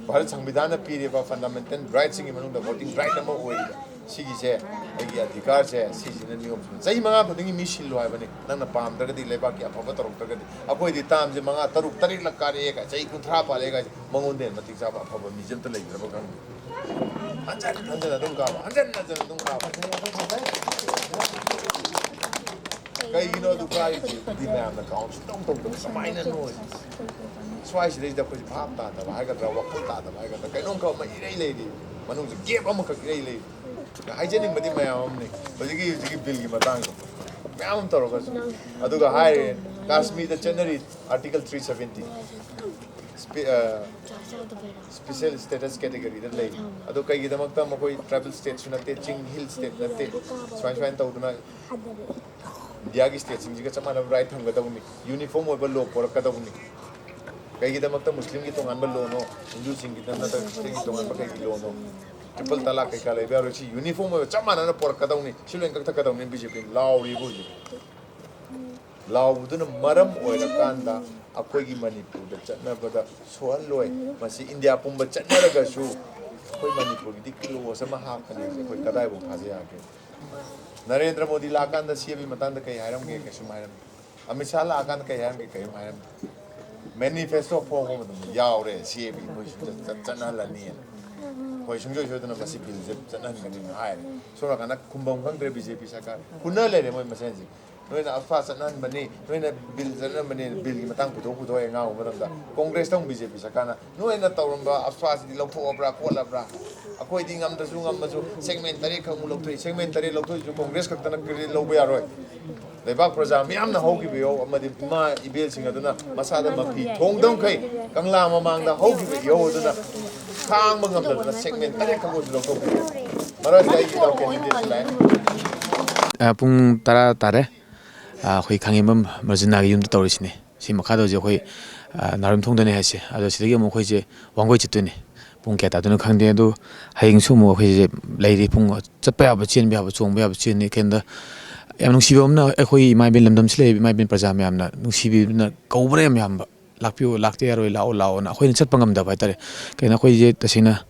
ꯚꯥꯔꯠ ꯁꯪꯕꯤꯙꯥꯟꯅ ꯄꯤꯔꯤꯕ ꯐꯟꯗꯥꯃꯦꯟꯇꯦꯜ ꯔꯥꯏꯠꯁꯤꯡꯒꯤ ꯃꯅꯨꯡꯗ ꯚꯣꯇꯤꯡ ꯔꯥꯏꯠ ꯑꯃ ꯑꯣꯏꯔꯤꯕ, ꯁꯤꯒꯤꯁꯦ ꯑꯩꯒꯤ ꯑꯙꯤꯀꯥꯔꯁꯦ ꯁꯤꯁꯤꯅ ꯅꯤꯌꯣꯝꯁꯤꯅ ꯆꯍꯤ ꯃꯉꯥ ꯈꯨꯗꯤꯡꯒꯤ ꯃꯤ ꯁꯤꯜꯂꯨ ꯍꯥꯏꯕꯅꯤ꯫ ꯅꯪꯅ ꯄꯥꯝꯗ꯭ꯔꯒꯗꯤ, ꯂꯩꯕꯥꯛꯀꯤ ꯑꯐꯕ ꯇꯧꯔꯛꯇ꯭ꯔꯒꯗꯤ꯫ ꯑꯩꯈꯣꯏꯗꯤ ꯇꯥꯝꯁꯦ ꯃꯉꯥ, ꯇꯔꯨꯛ, ꯇꯔꯦꯠꯂꯛ ꯀꯥꯔꯛꯑꯦ ꯀꯥꯏ, ꯆꯍꯤ ꯀꯨꯟꯊ꯭ꯔꯥ ꯄꯥꯜꯂꯛꯑꯦ ꯀꯥꯏꯁꯦ, ꯃꯉꯣꯟꯗ ꯍꯦꯟꯅ ꯃꯇꯤꯛ ꯆꯥꯕ ꯑꯐꯕ ꯃꯤꯁꯦ ꯑꯝꯇ ꯂꯩꯇ꯭ꯔꯕ ꯈꯪꯗꯦ꯫ ꯍꯟꯖꯟ ꯍꯟꯖꯟ ꯑꯗꯨꯝ ꯀꯥꯕ, ꯍꯟꯖꯟ ꯍꯟꯖꯟ ꯑꯗꯨꯝ ꯀꯥꯕ꯫ ꯀꯩꯒꯤꯅꯣ ꯑꯗꯨ ꯀꯥꯔꯤꯁꯦ? ꯃꯌꯥꯝꯅ ꯀꯥꯎꯟ ꯁꯨꯡꯇꯧ ꯇꯧꯗꯕ ꯀꯃꯥꯏꯅꯅꯣ? ꯁ꯭ꯋꯥꯏꯁꯤꯗꯩꯁꯤꯗ ꯑꯩꯈꯣꯏꯁꯦ ꯚꯥꯞ ꯇꯥꯗꯕ ꯍꯥꯏꯒꯗ꯭ꯔꯥ, ꯋꯥꯈꯜ ꯇꯥꯗꯕ ꯍꯥꯏꯒꯗ꯭ꯔꯥ, ꯀꯩꯅꯣꯝꯈꯛ ꯑꯃ ꯏꯔꯩ ꯂꯩꯔꯤ, ꯃꯅꯨꯡꯁꯦ ꯒꯦꯞ ꯑꯃꯈꯛ ꯏꯔꯩ ꯂꯩꯔꯤ꯫ ꯍꯥꯏꯖꯅꯤꯡꯕꯗꯤ ꯃꯌꯥꯝ ꯑꯃꯅꯤ, ꯍꯧꯖꯤꯛꯀꯤ, ꯍꯧꯖꯤꯛꯀꯤ ꯕꯤꯜꯒꯤ ꯃꯇꯥꯡꯗꯣ ꯃꯌꯥꯝ ꯑꯃ ꯇꯧꯔꯒꯁꯨ꯫ ꯑꯗꯨꯒ ꯍꯥꯏꯔꯦ, ꯀꯥꯁꯃꯤꯔꯗ ꯆꯠꯅꯔꯤ article three seventy, special status ꯀꯦꯇꯦꯒꯔꯤꯗ ꯂꯩ꯫ ꯑꯗꯣ ꯀꯩꯒꯤꯗꯃꯛꯇ? ꯃꯈꯣꯏ ꯇ꯭ꯔꯥꯏꯕꯦꯜ ꯁ꯭ꯇꯦꯠꯁꯨ ꯅꯠꯇꯦ, ꯆꯤꯡ ꯍꯤꯜ ꯁ꯭ꯇꯦꯠ ꯅꯠꯇꯦ, ꯁꯨꯃꯥꯏ ꯁꯨꯃꯥꯏꯅ ꯇꯧꯗꯅ ꯏꯟꯗꯤꯌꯥꯒꯤ ꯁ꯭ꯇꯦꯠꯁꯤꯡꯁꯤꯒ ꯆꯞ ꯃꯥꯟꯅꯕ ꯔꯥꯏꯠ ꯊꯝꯒꯗꯧꯕꯅꯤ, ꯌꯨꯅꯤꯐꯣꯔꯝ ꯑꯣꯏꯕ ꯂꯣ ꯄꯣꯔꯛꯀꯗꯧꯕꯅꯤ꯫ ꯀꯩꯒꯤꯗꯃꯛꯇ ꯃꯨꯁꯂꯤꯝꯒꯤ ꯇꯣꯉꯥꯟꯕ ꯂꯣꯅꯣ, ꯍꯤꯟꯗꯨꯁꯤꯡꯒꯤ ꯅꯠꯇ꯭ꯔꯒ ꯈ꯭ꯔꯤꯁꯇꯤꯌꯟꯒꯤ ꯇꯣꯉꯥꯟꯕ ꯀꯩꯒꯤ ꯂꯣꯅꯣ? ꯇ꯭ꯔꯤꯄꯜ ꯇꯂꯥꯛ ꯀꯩꯀꯥ ꯂꯩꯕ ꯌꯥꯔꯣꯏ꯫ ꯁꯤ ꯌꯨꯅꯤꯐꯣꯔꯝ ꯑꯣꯏꯕ ꯆꯞ ꯃꯥꯟꯅꯅ ꯄꯣꯔꯛꯀꯗꯧꯅꯤ, ꯁꯤ ꯂꯣꯏ ꯀꯛꯊꯠꯀꯗꯧꯅꯤ꯫ ꯕꯤ ꯖꯦ ꯄꯤꯅ ꯂꯥꯎꯔꯤꯕ ꯍꯧꯖꯤꯛ꯫ ꯂꯥꯎꯕꯗꯨꯅ ꯃꯔꯝ ꯑꯣꯏꯔꯀꯥꯟꯗ ꯑꯩꯈꯣꯏꯒꯤ ꯃꯅꯤꯄꯨꯔꯗ ꯆꯠꯅꯕꯗ ꯁꯣꯛꯍꯜꯂꯣꯏ꯫ ꯃꯁꯤ ꯏꯟꯗꯤꯌꯥ ꯄꯨꯝꯕ ꯆꯠꯅꯔꯒꯁꯨ ꯑꯩꯈꯣꯏ ꯃꯅꯤꯄꯨꯔꯒꯤꯗꯤ ꯀ꯭ꯂꯣꯖ ꯑꯃ ꯍꯥꯞꯀꯅꯤ꯫ ꯑꯩꯈꯣꯏ ꯀꯗꯥꯏꯐꯥꯎ ꯊꯥꯖ ꯌꯥꯒꯦ? ꯅꯔꯦꯟꯗ꯭ꯔ ꯃꯣꯗꯤ ꯂꯥꯛꯀꯥꯟꯗ ꯁꯤ ꯑꯦ ꯕꯤ ꯃꯇꯥꯡꯗ ꯀꯩ ꯍꯥꯏꯔꯝꯒꯦ? ꯀꯩꯁꯨꯝ ꯍꯥꯏꯔꯝꯗꯦ꯫ ꯑꯃꯤꯠ ꯁꯥꯍ ꯂꯥꯛꯑꯀꯥꯟꯗ ꯀꯩ ꯍꯥꯏꯔꯝꯒꯦ? ꯀꯔꯤꯝ ꯍꯥꯏꯔꯝꯗꯦ꯫ ꯃꯦꯅꯤꯐꯦꯁꯇꯣ ꯐꯣꯡꯕ ꯃꯇꯝꯗ ꯌꯥꯎꯔꯦ, ꯁꯤ ꯑꯦ ꯕꯤ ꯃꯣꯏ ꯁꯨꯡꯆꯠ ꯆꯠ-, ꯆꯠꯅꯍꯜꯂꯅꯤꯅ꯫ ꯑꯩꯈꯣꯏ ꯁꯨꯡꯁꯣꯏ ꯁꯣꯏꯗꯅ ꯃꯁꯤ ꯕꯤꯜꯁꯦ ꯆꯠꯅꯍꯟꯒꯅꯤꯅ ꯍꯥꯏꯔꯦ꯫ ꯁꯣꯝ ꯅꯥꯀꯟꯗ ꯈꯨꯝꯕꯝ ꯈꯪꯗ꯭ꯔꯦ꯫ ꯕꯤ ꯖꯦ ꯄꯤ ꯁꯔꯀꯥꯔ ꯍꯨꯟꯅ ꯂꯩꯔꯦ ꯃꯣꯏ ꯃꯁꯦꯟꯁꯦ꯫ ꯅꯣꯏꯅ ꯑꯐꯥ ꯆꯠꯅꯍꯟꯕꯅꯤ, ꯅꯣꯏꯅ ꯕꯤꯜ ꯆꯠꯅꯍꯟꯕꯅꯤ, ꯕꯤꯜꯒꯤ ꯃꯇꯥꯡ ꯄꯨꯊꯣꯛ ꯄꯨꯊꯣꯛꯑꯦ ꯉꯥꯡꯕ ꯃꯇꯝꯗ꯫ ꯀꯣꯡꯒ꯭ꯔꯦꯁꯇ ꯑꯃꯨꯛ ꯕꯤ ꯖꯦ ꯄꯤ ꯁꯔꯀꯥꯔꯅ ꯅꯣꯏꯅ ꯇꯧꯔꯝꯕ ꯑꯐꯥꯁꯤꯗꯤ ꯂꯧꯊꯣꯛꯑꯕ꯭ꯔꯥ ꯈꯣꯠꯂꯕ꯭ꯔꯥ? ꯑꯩꯈꯣꯏꯗꯤ ꯉꯝꯗ꯭ꯔꯁꯨ ꯉꯝꯃꯁꯨ ꯁꯦꯒꯃꯦꯟ ꯇꯔꯦꯠ ꯈꯛ ꯑꯃꯨꯛ ꯂꯧꯊꯣꯛꯏ꯫ ꯁꯦꯒꯃꯦꯟ ꯇꯔꯦꯠ ꯂꯧꯊꯣꯛꯏꯁꯨ ꯀꯣꯡꯒ꯭ꯔꯦꯁ ꯈꯛꯇꯅ ꯀ꯭ꯔꯦꯗꯤꯠ ꯂꯧꯕ ꯌꯥꯔꯣꯏ꯫ ꯂꯩꯕꯥꯛ ꯄ꯭ꯔꯖꯥ ꯃꯤꯌꯥꯝꯅ ꯍꯧꯈꯤꯕ ꯏꯍꯧ ꯑꯃꯗꯤ ꯏꯃꯥ ꯏꯕꯦꯜꯁꯤꯡ ꯑꯗꯨꯅ ꯃꯁꯥꯗ ꯃꯐꯤ ꯊꯣꯡꯗꯧꯈꯩ ꯀꯪꯂꯥ ꯃꯃꯥꯡꯗ ꯍꯧꯈꯤꯕ ꯏꯍꯧ ꯑꯗꯨꯅ ꯈꯥꯡꯕ ꯉꯝꯗꯗꯅ ꯁꯦꯒꯃꯦꯟ ꯇꯔꯦꯠ ꯈꯛ ꯑꯣꯏꯔꯁꯨ ꯂꯧꯊꯣꯛꯄꯤꯌꯨ꯫ ꯃꯔꯛꯁꯤꯗ ꯑꯩꯒꯤ ꯏꯇꯥꯎ ꯀꯦꯟꯗꯤꯗꯦꯠꯁꯨ ꯂꯥꯛꯑꯦ꯫ ꯑ, ꯄꯨꯡ ꯇꯔꯥ ꯇꯥꯔꯦ꯫ ꯑ, ꯑꯩꯈꯣꯏ ꯈꯥꯉꯦꯝꯕꯝ ꯃꯔꯖꯤꯅꯥꯒꯤ ꯌꯨꯝꯗ ꯇꯧꯔꯤꯁꯤꯅꯦ꯫ ꯁꯤ ꯃꯈꯥꯗ ꯍꯧꯖꯤꯛ ꯑꯩꯈꯣꯏ, ꯑ, ꯅꯥꯎꯔꯦꯝꯊꯣꯡꯗꯅꯦ ꯍꯥꯏꯁꯦ꯫ ꯑꯗꯣ ꯁꯤꯗꯒꯤ ꯑꯃꯨꯛ ꯑꯩꯈꯣꯏꯁꯦ ꯋꯥꯡꯒꯣꯏ ꯆꯠꯇꯣꯏꯅꯦ꯫ ꯄꯨꯡ ꯀꯌꯥ ꯇꯥꯗꯣꯏꯅꯣ ꯈꯪꯗꯦ꯫ ꯑꯗꯣ ꯍꯌꯦꯡꯁꯨ ꯑꯃꯨꯛ ꯑꯩꯈꯣꯏꯁꯦ ꯂꯩꯔꯤ꯫ ꯄꯨꯡ ꯆꯠꯄ ꯌꯥꯕ, ꯆꯦꯟꯕ ꯌꯥꯕ, ꯆꯣꯡꯕ ꯌꯥꯕ ꯆꯦꯟꯅꯤ꯫ ꯀꯩꯝꯇ ꯌꯥꯝ ꯅꯨꯡꯁꯤꯕ ꯑꯃꯅ, ꯑꯩꯈꯣꯏ ꯏꯃꯥ ꯏꯕꯦꯟ ꯂꯝꯗꯝꯁꯤ ꯂꯩꯔꯤꯕ ꯏꯃꯥ ꯏꯕꯦꯟ ꯄ꯭ꯔꯖꯥ ꯃꯌꯥꯝꯅ ꯅꯨꯡꯁꯤꯕꯤꯗꯨꯅ ꯀꯧꯕꯅ ꯌꯥꯝ ꯌꯥꯝꯕ꯫ "ꯂꯥꯛꯄꯤꯌꯨ, ꯂꯥꯛꯇ ꯌꯥꯔꯣꯏ, ꯂꯥꯛꯑꯣ, ꯂꯥꯛꯑꯣꯅ" ꯑꯩꯈꯣꯏꯅ ꯆꯠꯄ ꯉꯝꯗꯕ ꯍꯥꯏꯇꯥꯔꯦ꯫ ꯀꯩꯅꯣ, ꯑꯩꯈꯣꯏꯁꯦ ꯇꯁꯦꯡꯅ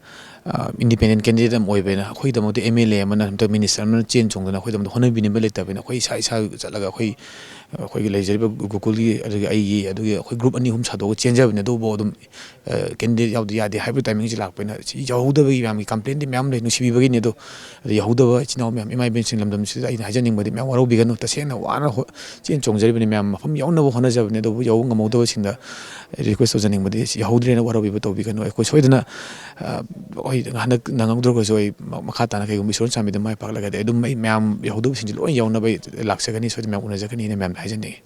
ꯏꯟꯗꯤꯄꯦꯟꯗꯦꯟ ꯀꯦꯟꯗꯤꯗꯦꯠ ꯑꯃ ꯑꯣꯏꯕꯅꯤꯅ, ꯑꯩꯈꯣꯏꯒꯤꯗꯃꯛꯇ ꯑꯦꯝ ꯑꯦꯜ ꯑꯦ ꯑꯃꯅ, ꯅꯠꯇ꯭ꯔꯒ ꯃꯤꯅꯤꯁꯇꯔ ꯑꯃꯅ ꯆꯦꯟ ꯆꯣꯡꯗꯅ ꯑꯩꯈꯣꯏꯒꯤꯗꯃꯛꯇ ꯍꯣꯠꯅꯕꯤꯅꯕ ꯂꯩꯇꯕꯅꯤꯅ, ꯑꯩꯈꯣꯏ ꯏꯁꯥ ꯏꯁꯥ ꯆꯠꯂꯒ ꯑꯩꯈꯣꯏ, ꯑꯩꯈꯣꯏꯒꯤ ꯂꯩꯖꯔꯤꯕ ꯒꯨꯀꯨꯜꯒꯤ, ꯑꯗꯒꯤ ꯑꯩꯒꯤ, ꯑꯗꯨꯒꯤ ꯑꯩꯈꯣꯏ ꯒ꯭ꯔꯨꯞ ꯑꯅꯤ ꯑꯍꯨꯝ ꯁꯥꯗꯣꯛꯑꯒ ꯆꯦꯟꯖꯕꯅꯤ꯫ ꯑꯗꯨꯕꯨ ꯑꯗꯨꯝ ꯀꯦꯟꯗꯤꯗꯦꯠ ꯌꯥꯎꯗ ꯌꯥꯗꯦ ꯍꯥꯏꯕ ꯇꯥꯏꯃꯤꯡꯁꯤ ꯂꯥꯛꯄꯅꯤꯅ, ꯁꯤ ꯌꯧꯍꯧꯗꯕꯒꯤ ꯃꯌꯥꯝꯒꯤ ꯀꯝꯄ꯭ꯂꯦꯟꯗꯤ ꯃꯌꯥꯝ ꯂꯩ, ꯅꯨꯡꯁꯤꯕꯤꯕꯒꯤꯅꯤ꯫ ꯑꯗꯣ ꯑꯗꯨ ꯌꯧꯍꯧꯗꯕ ꯏꯆꯤꯟ ꯏꯅꯥꯎ ꯃꯌꯥꯝ, ꯏꯃꯥ ꯏꯕꯦꯟꯁꯤꯡ, ꯂꯝꯗꯝꯁꯤꯗ ꯑꯩꯅ ꯍꯥꯏꯖꯅꯤꯡꯕꯗꯤ, ꯃꯌꯥꯝ ꯋꯥꯔꯧꯕꯤꯒꯅꯨ꯫ ꯇꯁꯦꯡꯅ ꯋꯥꯅ ꯍꯣ-, ꯆꯦꯟ ꯆꯣꯡꯖꯔꯤꯕꯅꯤ, ꯃꯌꯥꯝ ꯃꯐꯝ ꯌꯧꯅꯕ ꯍꯣꯠꯅꯖꯕꯅꯤ꯫ ꯑꯗꯨꯕꯨ ꯌꯧꯕ ꯉꯝꯍꯧꯗꯕꯁꯤꯡꯗ ꯔꯤꯀ꯭ꯋꯦꯁ ꯇꯧꯖꯅꯤꯡꯕꯗꯤ, ꯌꯧꯍꯧꯗ꯭ꯔꯦꯅ ꯋꯥꯔꯧꯕꯤꯕ ꯇꯧꯕꯤꯒꯅꯨ꯫ ꯑꯩꯈꯣꯏ ꯁꯣꯏꯗꯅ, ꯑ, ꯍꯣꯏ, ꯍꯟꯗꯛ ꯅꯪꯍꯧꯗ꯭ꯔꯒꯁꯨ ꯑꯩ ꯃ-, ꯃꯈꯥ ꯇꯥꯅ ꯀꯩꯒꯨꯝꯕ ꯏꯁꯣꯔꯅ ꯆꯥꯟꯕꯤꯗꯨꯅ ꯃꯥꯏ ꯄꯥꯛꯂꯒꯗꯤ ꯑꯩ ꯑꯗꯨꯝ ꯑꯩ ꯃꯌꯥꯝ ꯌꯧꯍꯧꯗꯕꯁꯤꯡꯁꯤ ꯂꯣꯏ ꯌꯧꯅꯕ ꯑꯩ ꯂꯥꯛꯆꯒꯅꯤ, ꯁꯣꯏꯗꯅ ꯃꯌꯥꯝ ꯎꯅꯖꯒꯅꯤꯅ ꯃꯌꯥꯝꯗ ꯍꯥꯏꯖꯅꯤꯡꯉꯤ꯫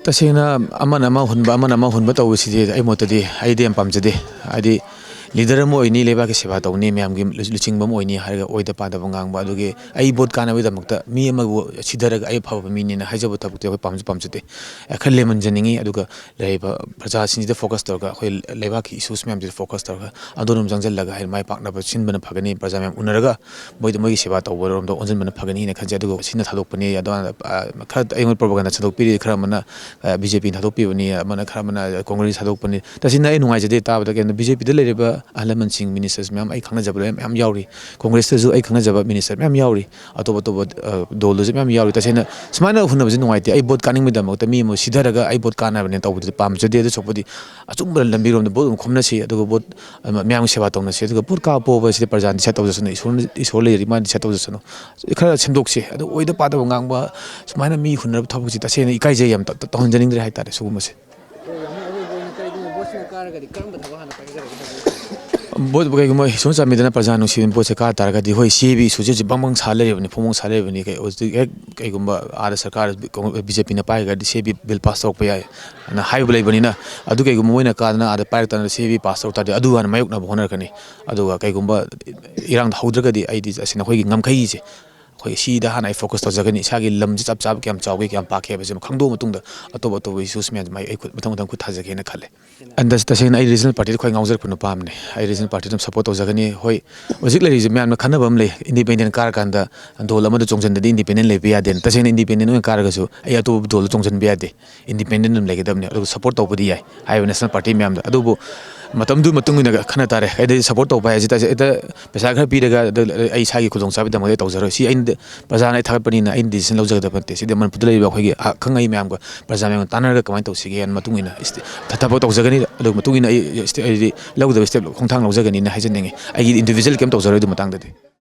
ꯇꯁꯦꯡꯅ ꯑꯃꯅ ꯑꯃ ꯍꯨꯟꯕ, ꯑꯃꯅ ꯑꯃ ꯍꯨꯟꯕ ꯇꯧꯕꯁꯤꯗꯤ ꯑꯩ ꯃꯣꯠꯇꯗꯤ ꯑꯩꯗꯤ ꯌꯥꯝ ꯄꯥꯝꯖꯗꯦ꯫ ꯍꯥꯏꯗꯤ ꯂꯤꯗꯔ ꯑꯃ ꯑꯣꯏꯅꯤ, ꯂꯩꯕꯥꯛꯀꯤ ꯁꯦꯕꯥ ꯇꯧꯅꯤ, ꯃꯌꯥꯝꯒꯤ ꯂꯨ-, ꯂꯨꯆꯤꯡꯕ ꯑꯃ ꯑꯣꯏꯅꯤ ꯍꯥꯏꯔꯒ ꯑꯣꯏꯗ ꯄꯥꯗꯕ ꯉꯥꯡꯕ, ꯑꯗꯨꯒꯤ ꯑꯩ ꯚꯣꯠ ꯀꯥꯟꯅꯕꯒꯤꯗꯃꯛꯇ ꯃꯤ ꯑꯃꯕꯨ ꯁꯤꯊꯔꯒ ꯑꯩ ꯑꯐꯕ ꯃꯤꯅꯦꯅ ꯍꯥꯏꯖꯕ ꯊꯕꯛꯇꯤ ꯑꯩꯈꯣꯏ ꯄꯥꯝꯁꯨ ꯄꯥꯝꯖꯗꯦ꯫ ꯑꯦ, ꯈꯔ ꯂꯦꯝꯍꯟꯖꯅꯤꯡꯉꯤ꯫ ꯑꯗꯨꯒ ꯂꯩꯔꯤꯕ ꯄ꯭ꯔꯖꯥꯁꯤꯡꯁꯤꯗ ꯐꯣꯀꯁ ꯇꯧꯔꯒ, ꯑꯩꯈꯣꯏ ꯂꯩꯕꯥꯛꯀꯤ ꯏꯁꯨꯁ ꯃꯌꯥꯝꯁꯤꯗ ꯐꯣꯀꯁ ꯇꯧꯔꯒ ꯑꯗꯣꯝꯗ ꯆꯪꯁꯤꯜꯂꯒ ꯍꯥꯏꯗꯤ ꯃꯥꯏ ꯄꯥꯛꯅꯕ ꯁꯤꯟꯕꯅ ꯐꯒꯅꯤ꯫ ꯄ꯭ꯔꯖꯥ ꯃꯌꯥꯝ ꯎꯅꯔꯒ ꯃꯣꯏꯗ, ꯃꯣꯏꯒꯤ ꯁꯦꯕꯥ ꯇꯧꯕꯔꯣꯝꯗ ꯑꯣꯟꯁꯤꯟꯕꯅ ꯐꯒꯅꯤꯅ ꯈꯟꯖꯩ꯫ ꯑꯗꯨꯒ ꯁꯤꯅ ꯊꯥꯗꯣꯛꯄꯅꯤ, ꯑꯗꯣ, ꯑ, ꯈꯔ ꯑꯩꯉꯣꯟꯗ ꯄ꯭ꯔꯣꯄꯥꯒꯥꯟꯗꯥ ꯁꯟꯗꯣꯛꯄꯤꯔꯤ, ꯈꯔ ꯑꯃꯅ, ꯑ, ꯕꯤ ꯖꯦ ꯄꯤꯅ ꯊꯥꯗꯣꯛꯄꯤꯕꯅꯤ, ꯑꯃꯅ ꯈꯔ ꯑꯃꯅ ꯀꯣꯡꯒ꯭ꯔꯦꯁꯅ ꯊꯥꯗꯣꯛꯄꯅꯤ꯫ ꯇꯁꯦꯡꯅ ꯑꯩ ꯅꯨꯡꯉꯥꯏꯖꯗꯦ ꯇꯥꯕꯗ꯫ ꯀꯩꯅꯣ, ꯕꯤ ꯖꯦ ꯄꯤꯗ ꯂꯩꯔꯤꯕ ꯑꯍꯜ ꯂꯃꯟꯁꯤꯡ, ꯃꯤꯅꯤꯁꯇꯔꯁ ꯃꯌꯥꯝ, ꯑꯩ ꯈꯪꯅꯖꯕ ꯂꯣꯏ ꯃꯌꯥꯝ ꯌꯥꯎꯔꯤ, ꯀꯣꯡꯒ꯭ꯔꯦꯁꯇꯁꯨ ꯑꯩ ꯈꯪꯅꯖꯕ ꯃꯤꯅꯤꯁꯇꯔ ꯃꯌꯥꯝ ꯌꯥꯎꯔꯤ, ꯑꯇꯣꯞ ꯑꯇꯣꯞꯄ, ꯑ, ꯗꯣꯜꯗꯁꯨ ꯃꯌꯥꯝ ꯌꯥꯎꯔꯤ꯫ ꯇꯁꯦꯡꯅ ꯁꯨꯃꯥꯏꯅ ꯍꯨꯟꯅꯕꯁꯦ ꯅꯨꯡꯉꯥꯏꯇꯦ꯫ ꯑꯩ ꯚꯣꯠ ꯀꯥꯅꯤꯡꯕꯒꯤꯗꯃꯛꯇ ꯃꯤ ꯑꯃ ꯁꯤꯊꯔꯒ ꯑꯩ ꯚꯣꯠ ꯀꯥꯅꯕꯅꯦ ꯇꯧꯕꯗꯨꯗꯤ ꯄꯥꯝꯖꯗꯦ꯫ ꯑꯗꯨ ꯁꯔꯨꯛꯄꯨꯗꯤ ꯑꯆꯨꯝꯕ ꯂꯝꯕꯤꯔꯣꯝꯗ ꯚꯣꯠ ꯑꯃ ꯈꯣꯝꯅꯁꯤ, ꯑꯗꯨꯒ ꯚꯣꯠ, ꯑ, ꯃꯌꯥꯝꯒꯤ ꯁꯦꯕꯥ ꯇꯧꯅꯁꯤ꯫ ꯑꯗꯨꯒ ꯚꯣꯠ ꯀꯥꯕ ꯄꯣꯕ ꯍꯥꯏꯁꯤꯗꯤ ꯄ꯭ꯔꯖꯥꯅ ꯗꯤꯁꯥꯏꯠ ꯇꯧꯖꯁꯅꯨ, ꯏꯁꯣꯔꯅ, ꯏꯁꯣꯔ ꯂꯩꯔꯤ, ꯃꯥꯅ ꯗꯤꯁꯥꯏꯠ ꯇꯧꯖꯁꯅꯨ꯫ ꯈꯔ ꯁꯦꯝꯗꯣꯛꯁꯤ꯫ ꯑꯗꯨ ꯑꯣꯏꯗ ꯄꯥꯗꯕ ꯉꯥꯡꯕ, ꯁꯨꯃꯥꯏꯅ ꯃꯤ ꯍꯨꯟꯅꯕ ꯊꯕꯛꯁꯤ ꯇꯁꯦꯡꯅ ꯏꯀꯥꯏꯖꯩ ꯌꯥꯝ, ꯇ-, ꯇ-, ꯇꯧꯍꯟꯖꯅꯤꯡꯗ꯭ꯔꯦ ꯍꯥꯏꯇꯥꯔꯦ ꯁꯤꯒꯨꯝꯕꯁꯦ꯫ ꯑꯗꯣ ꯌꯥꯝ ꯑꯔꯣꯏꯕ ꯑꯣꯏꯅ ꯀꯔꯤꯒꯨꯝꯕ ꯚꯣꯠꯁꯤꯅ ꯀꯥꯔꯒꯗꯤ ꯀꯔꯝꯕ ꯊꯕꯛ ꯍꯥꯟꯅ ꯄꯥꯏꯒꯗꯒꯦ ꯍꯥꯏꯕꯗꯨ? ꯚꯣꯠ ꯀꯩꯒꯨꯝꯕ ꯏꯁꯣꯔ ꯆꯥꯟꯕꯤꯗꯅ ꯄ꯭ꯔꯖꯥ ꯅꯨꯡꯁꯤꯕ ꯚꯣꯠꯁꯦ ꯀꯥ ꯇꯥꯔꯒꯗꯤ, ꯍꯣꯏ, ꯁꯤ ꯑꯦ ꯕꯤ ꯏꯁꯨꯁꯦ ꯍꯧꯖꯤꯛ ꯕꯪ ꯕꯪ ꯁꯥ ꯂꯩꯔꯤꯕꯅꯤ, ꯐꯣꯡ ꯐꯣꯡ ꯁꯥ ꯂꯩꯔꯤꯕꯅꯤ꯫ ꯀꯩ, ꯍꯧꯖꯤꯛ ꯍꯦꯛ ꯀꯩꯒꯨꯝꯕ ꯑꯥꯗ ꯁꯔꯀꯥꯔ ꯕꯤ ꯖꯦ ꯄꯤꯅ ꯄꯥꯏꯈ꯭ꯔꯒꯗꯤ ꯁꯤ ꯑꯦ ꯕꯤ ꯕꯤꯜ ꯄꯥꯁ ꯇꯧꯔꯛꯄ ꯌꯥꯏ ꯑꯅ ꯍꯥꯏꯕ ꯂꯩꯕꯅꯤꯅ, ꯑꯗꯨ ꯀꯩꯒꯨꯝꯕ ꯃꯣꯏꯅ ꯀꯥꯗꯅ ꯑꯥꯗ ꯄꯥꯏꯔꯛꯇꯅ ꯁꯤ ꯑꯦ ꯕꯤ ꯄꯥꯁ ꯇꯧꯔꯛ ꯇꯥꯔꯗꯤ ꯑꯗꯨ ꯍꯥꯟꯅ ꯃꯥꯌꯣꯛꯅꯕ ꯍꯣꯠꯅꯔꯛꯀꯅꯤ꯫ ꯑꯗꯨꯒ ꯀꯩꯒꯨꯝꯕ ꯏꯔꯥꯡꯗ ꯍꯧꯗ꯭ꯔꯒꯗꯤ ꯑꯩꯗꯤ ꯑꯁꯤ ꯅꯈꯣꯏꯒꯤ ꯉꯝꯈꯩꯁꯦ ꯑꯩꯈꯣꯏ ꯁꯤꯗ ꯍꯥꯟꯅ ꯑꯩ ꯐꯣꯀꯁ ꯇꯧꯖꯒꯅꯤ꯫ ꯏꯁꯥꯒꯤ ꯂꯝꯁꯤ ꯆꯞ ꯆꯥꯕ ꯀꯌꯥꯝ ꯆꯥꯎꯒꯦ, ꯀꯌꯥꯝ ꯄꯥꯛꯀꯦ ꯍꯥꯏꯕꯁꯤꯃ ꯈꯪꯗꯣꯛꯑ ꯃꯇꯨꯡꯗ ꯑꯇꯣꯞ ꯑꯇꯣꯞꯄ ꯏꯁꯨꯁ ꯃꯌꯥꯝꯁꯦ ꯃꯥꯏ ꯑꯩ ꯈꯨꯠ, ꯃꯊꯪ ꯃꯊꯪ ꯈꯨꯠ ꯊꯥꯖꯒꯦꯅ ꯈꯜꯂꯦ꯫ ꯑꯟꯗ ꯇꯁꯦꯡꯅ ꯑꯩ ꯔꯤꯖꯅꯦꯜ ꯄꯥꯔꯇꯤꯗ ꯈ꯭ꯋꯥꯏ ꯉꯥꯎꯖꯔꯛꯄ ꯅꯨꯄꯥ ꯑꯃꯅꯤ꯫ ꯑꯩ ꯔꯤꯖꯅꯦꯜ ꯄꯥꯔꯇꯤ ꯑꯗꯨꯝ ꯁꯞꯄꯣꯔꯠ ꯇꯧꯖꯒꯅꯤ꯫ ꯍꯣꯏ, ꯍꯧꯖꯤꯛ ꯂꯩꯔꯤꯁꯦ ꯃꯌꯥꯝꯅ ꯈꯟꯅꯕ ꯑꯃ ꯂꯩ, ꯏꯟꯗꯤꯄꯦꯟꯗꯦꯟ ꯀꯥꯔꯀꯥꯟꯗ ꯗꯣꯜ ꯑꯃꯗ ꯆꯣꯡꯁꯤꯟꯗꯗꯤ ꯏꯟꯗꯤꯄꯦꯟꯗꯦꯟ ꯂꯩꯕ ꯌꯥꯗꯦꯅ꯫ ꯇꯁꯦꯡꯅ ꯏꯟꯗꯤꯄꯦꯟꯗꯦꯟ ꯑꯣꯏꯅ ꯀꯥꯔꯒꯁꯨ ꯑꯩ ꯑꯇꯣꯞꯄ ꯗꯣꯜꯗ ꯆꯣꯡꯁꯤꯟꯕ ꯌꯥꯗꯦ, ꯏꯟꯗꯤꯄꯦꯟꯗꯦꯟ ꯑꯗꯨꯝ ꯂꯩꯒꯗꯕꯅꯤ꯫ ꯑꯗꯨꯒ ꯁꯞꯄꯣꯔꯠ ꯇꯧꯕꯗꯤ ꯌꯥꯏ ꯍꯥꯏꯔꯤꯕ ꯅꯦꯁꯅꯦꯜ ꯄꯥꯔꯇꯤ ꯃꯌꯥꯝꯗ꯫ ꯑꯗꯨꯕꯨ ꯃꯇꯝꯗꯨ ꯃꯇꯨꯡ ꯏꯟꯅ ꯈꯟꯅ ꯇꯥꯔꯦ꯫ ꯍꯥꯏꯗꯤ ꯁꯄꯣꯔꯠ ꯇꯧꯕ ꯍꯥꯏꯁꯤ ꯇꯁꯦꯡ-, ꯍꯦꯛꯇ ꯄꯩꯁꯥ ꯈꯔ ꯄꯤꯔꯒ ꯑꯗ ꯑꯩ ꯏꯁꯥꯒꯤ ꯈꯨꯗꯣꯡꯆꯥꯕꯒꯤꯗꯃꯛꯇ ꯇꯧꯖꯔꯣꯏ꯫ ꯁꯤ ꯑꯩꯅ, ꯄ꯭ꯔꯖꯥꯅ ꯑꯩ ꯊꯥꯒꯠꯄꯅꯤꯅ ꯑꯩꯅ ꯗꯤꯁꯤꯖꯟ ꯂꯧꯖꯒꯗꯕ ꯅꯠꯇꯦ꯫ ꯁꯤꯗꯤ ꯃꯅꯤꯄꯨꯔꯗ ꯂꯩꯔꯤꯕ ꯑꯩꯈꯣꯏꯒꯤ ꯑꯈꯪ ꯑꯍꯩ ꯃꯌꯥꯝꯒ, ꯄ꯭ꯔꯖꯥ ꯃꯌꯥꯝꯒ ꯇꯥꯟꯅꯔꯒ ꯀꯃꯥꯏꯅ ꯇꯧꯁꯤꯒꯦ ꯍꯥꯏꯅ ꯃꯇꯨꯡ ꯏꯟꯅ ꯏꯁꯇꯦ-, ꯊꯕꯛ ꯇꯧꯖꯒꯅꯤ꯫ ꯑꯗꯨꯒꯤ ꯃꯇꯨꯡ ꯏꯟꯅ ꯑꯩ ꯏꯁꯇꯦ-, ꯍꯥꯏꯗꯤ ꯂꯧꯒꯗꯕ ꯁ꯭ꯇꯦꯞ ꯈꯣꯡꯊꯥꯡ ꯂꯧꯖꯒꯅꯤꯅ ꯍꯥꯏꯖꯅꯤꯡꯉꯤ꯫ ꯑꯩꯒꯤ ꯏꯟꯗꯤꯕꯤꯖꯨꯋꯦꯜ ꯀꯩꯝ ꯇꯧꯖꯔꯣꯏ ꯑꯗꯨ ꯃꯇꯥꯡꯗꯗꯤ꯫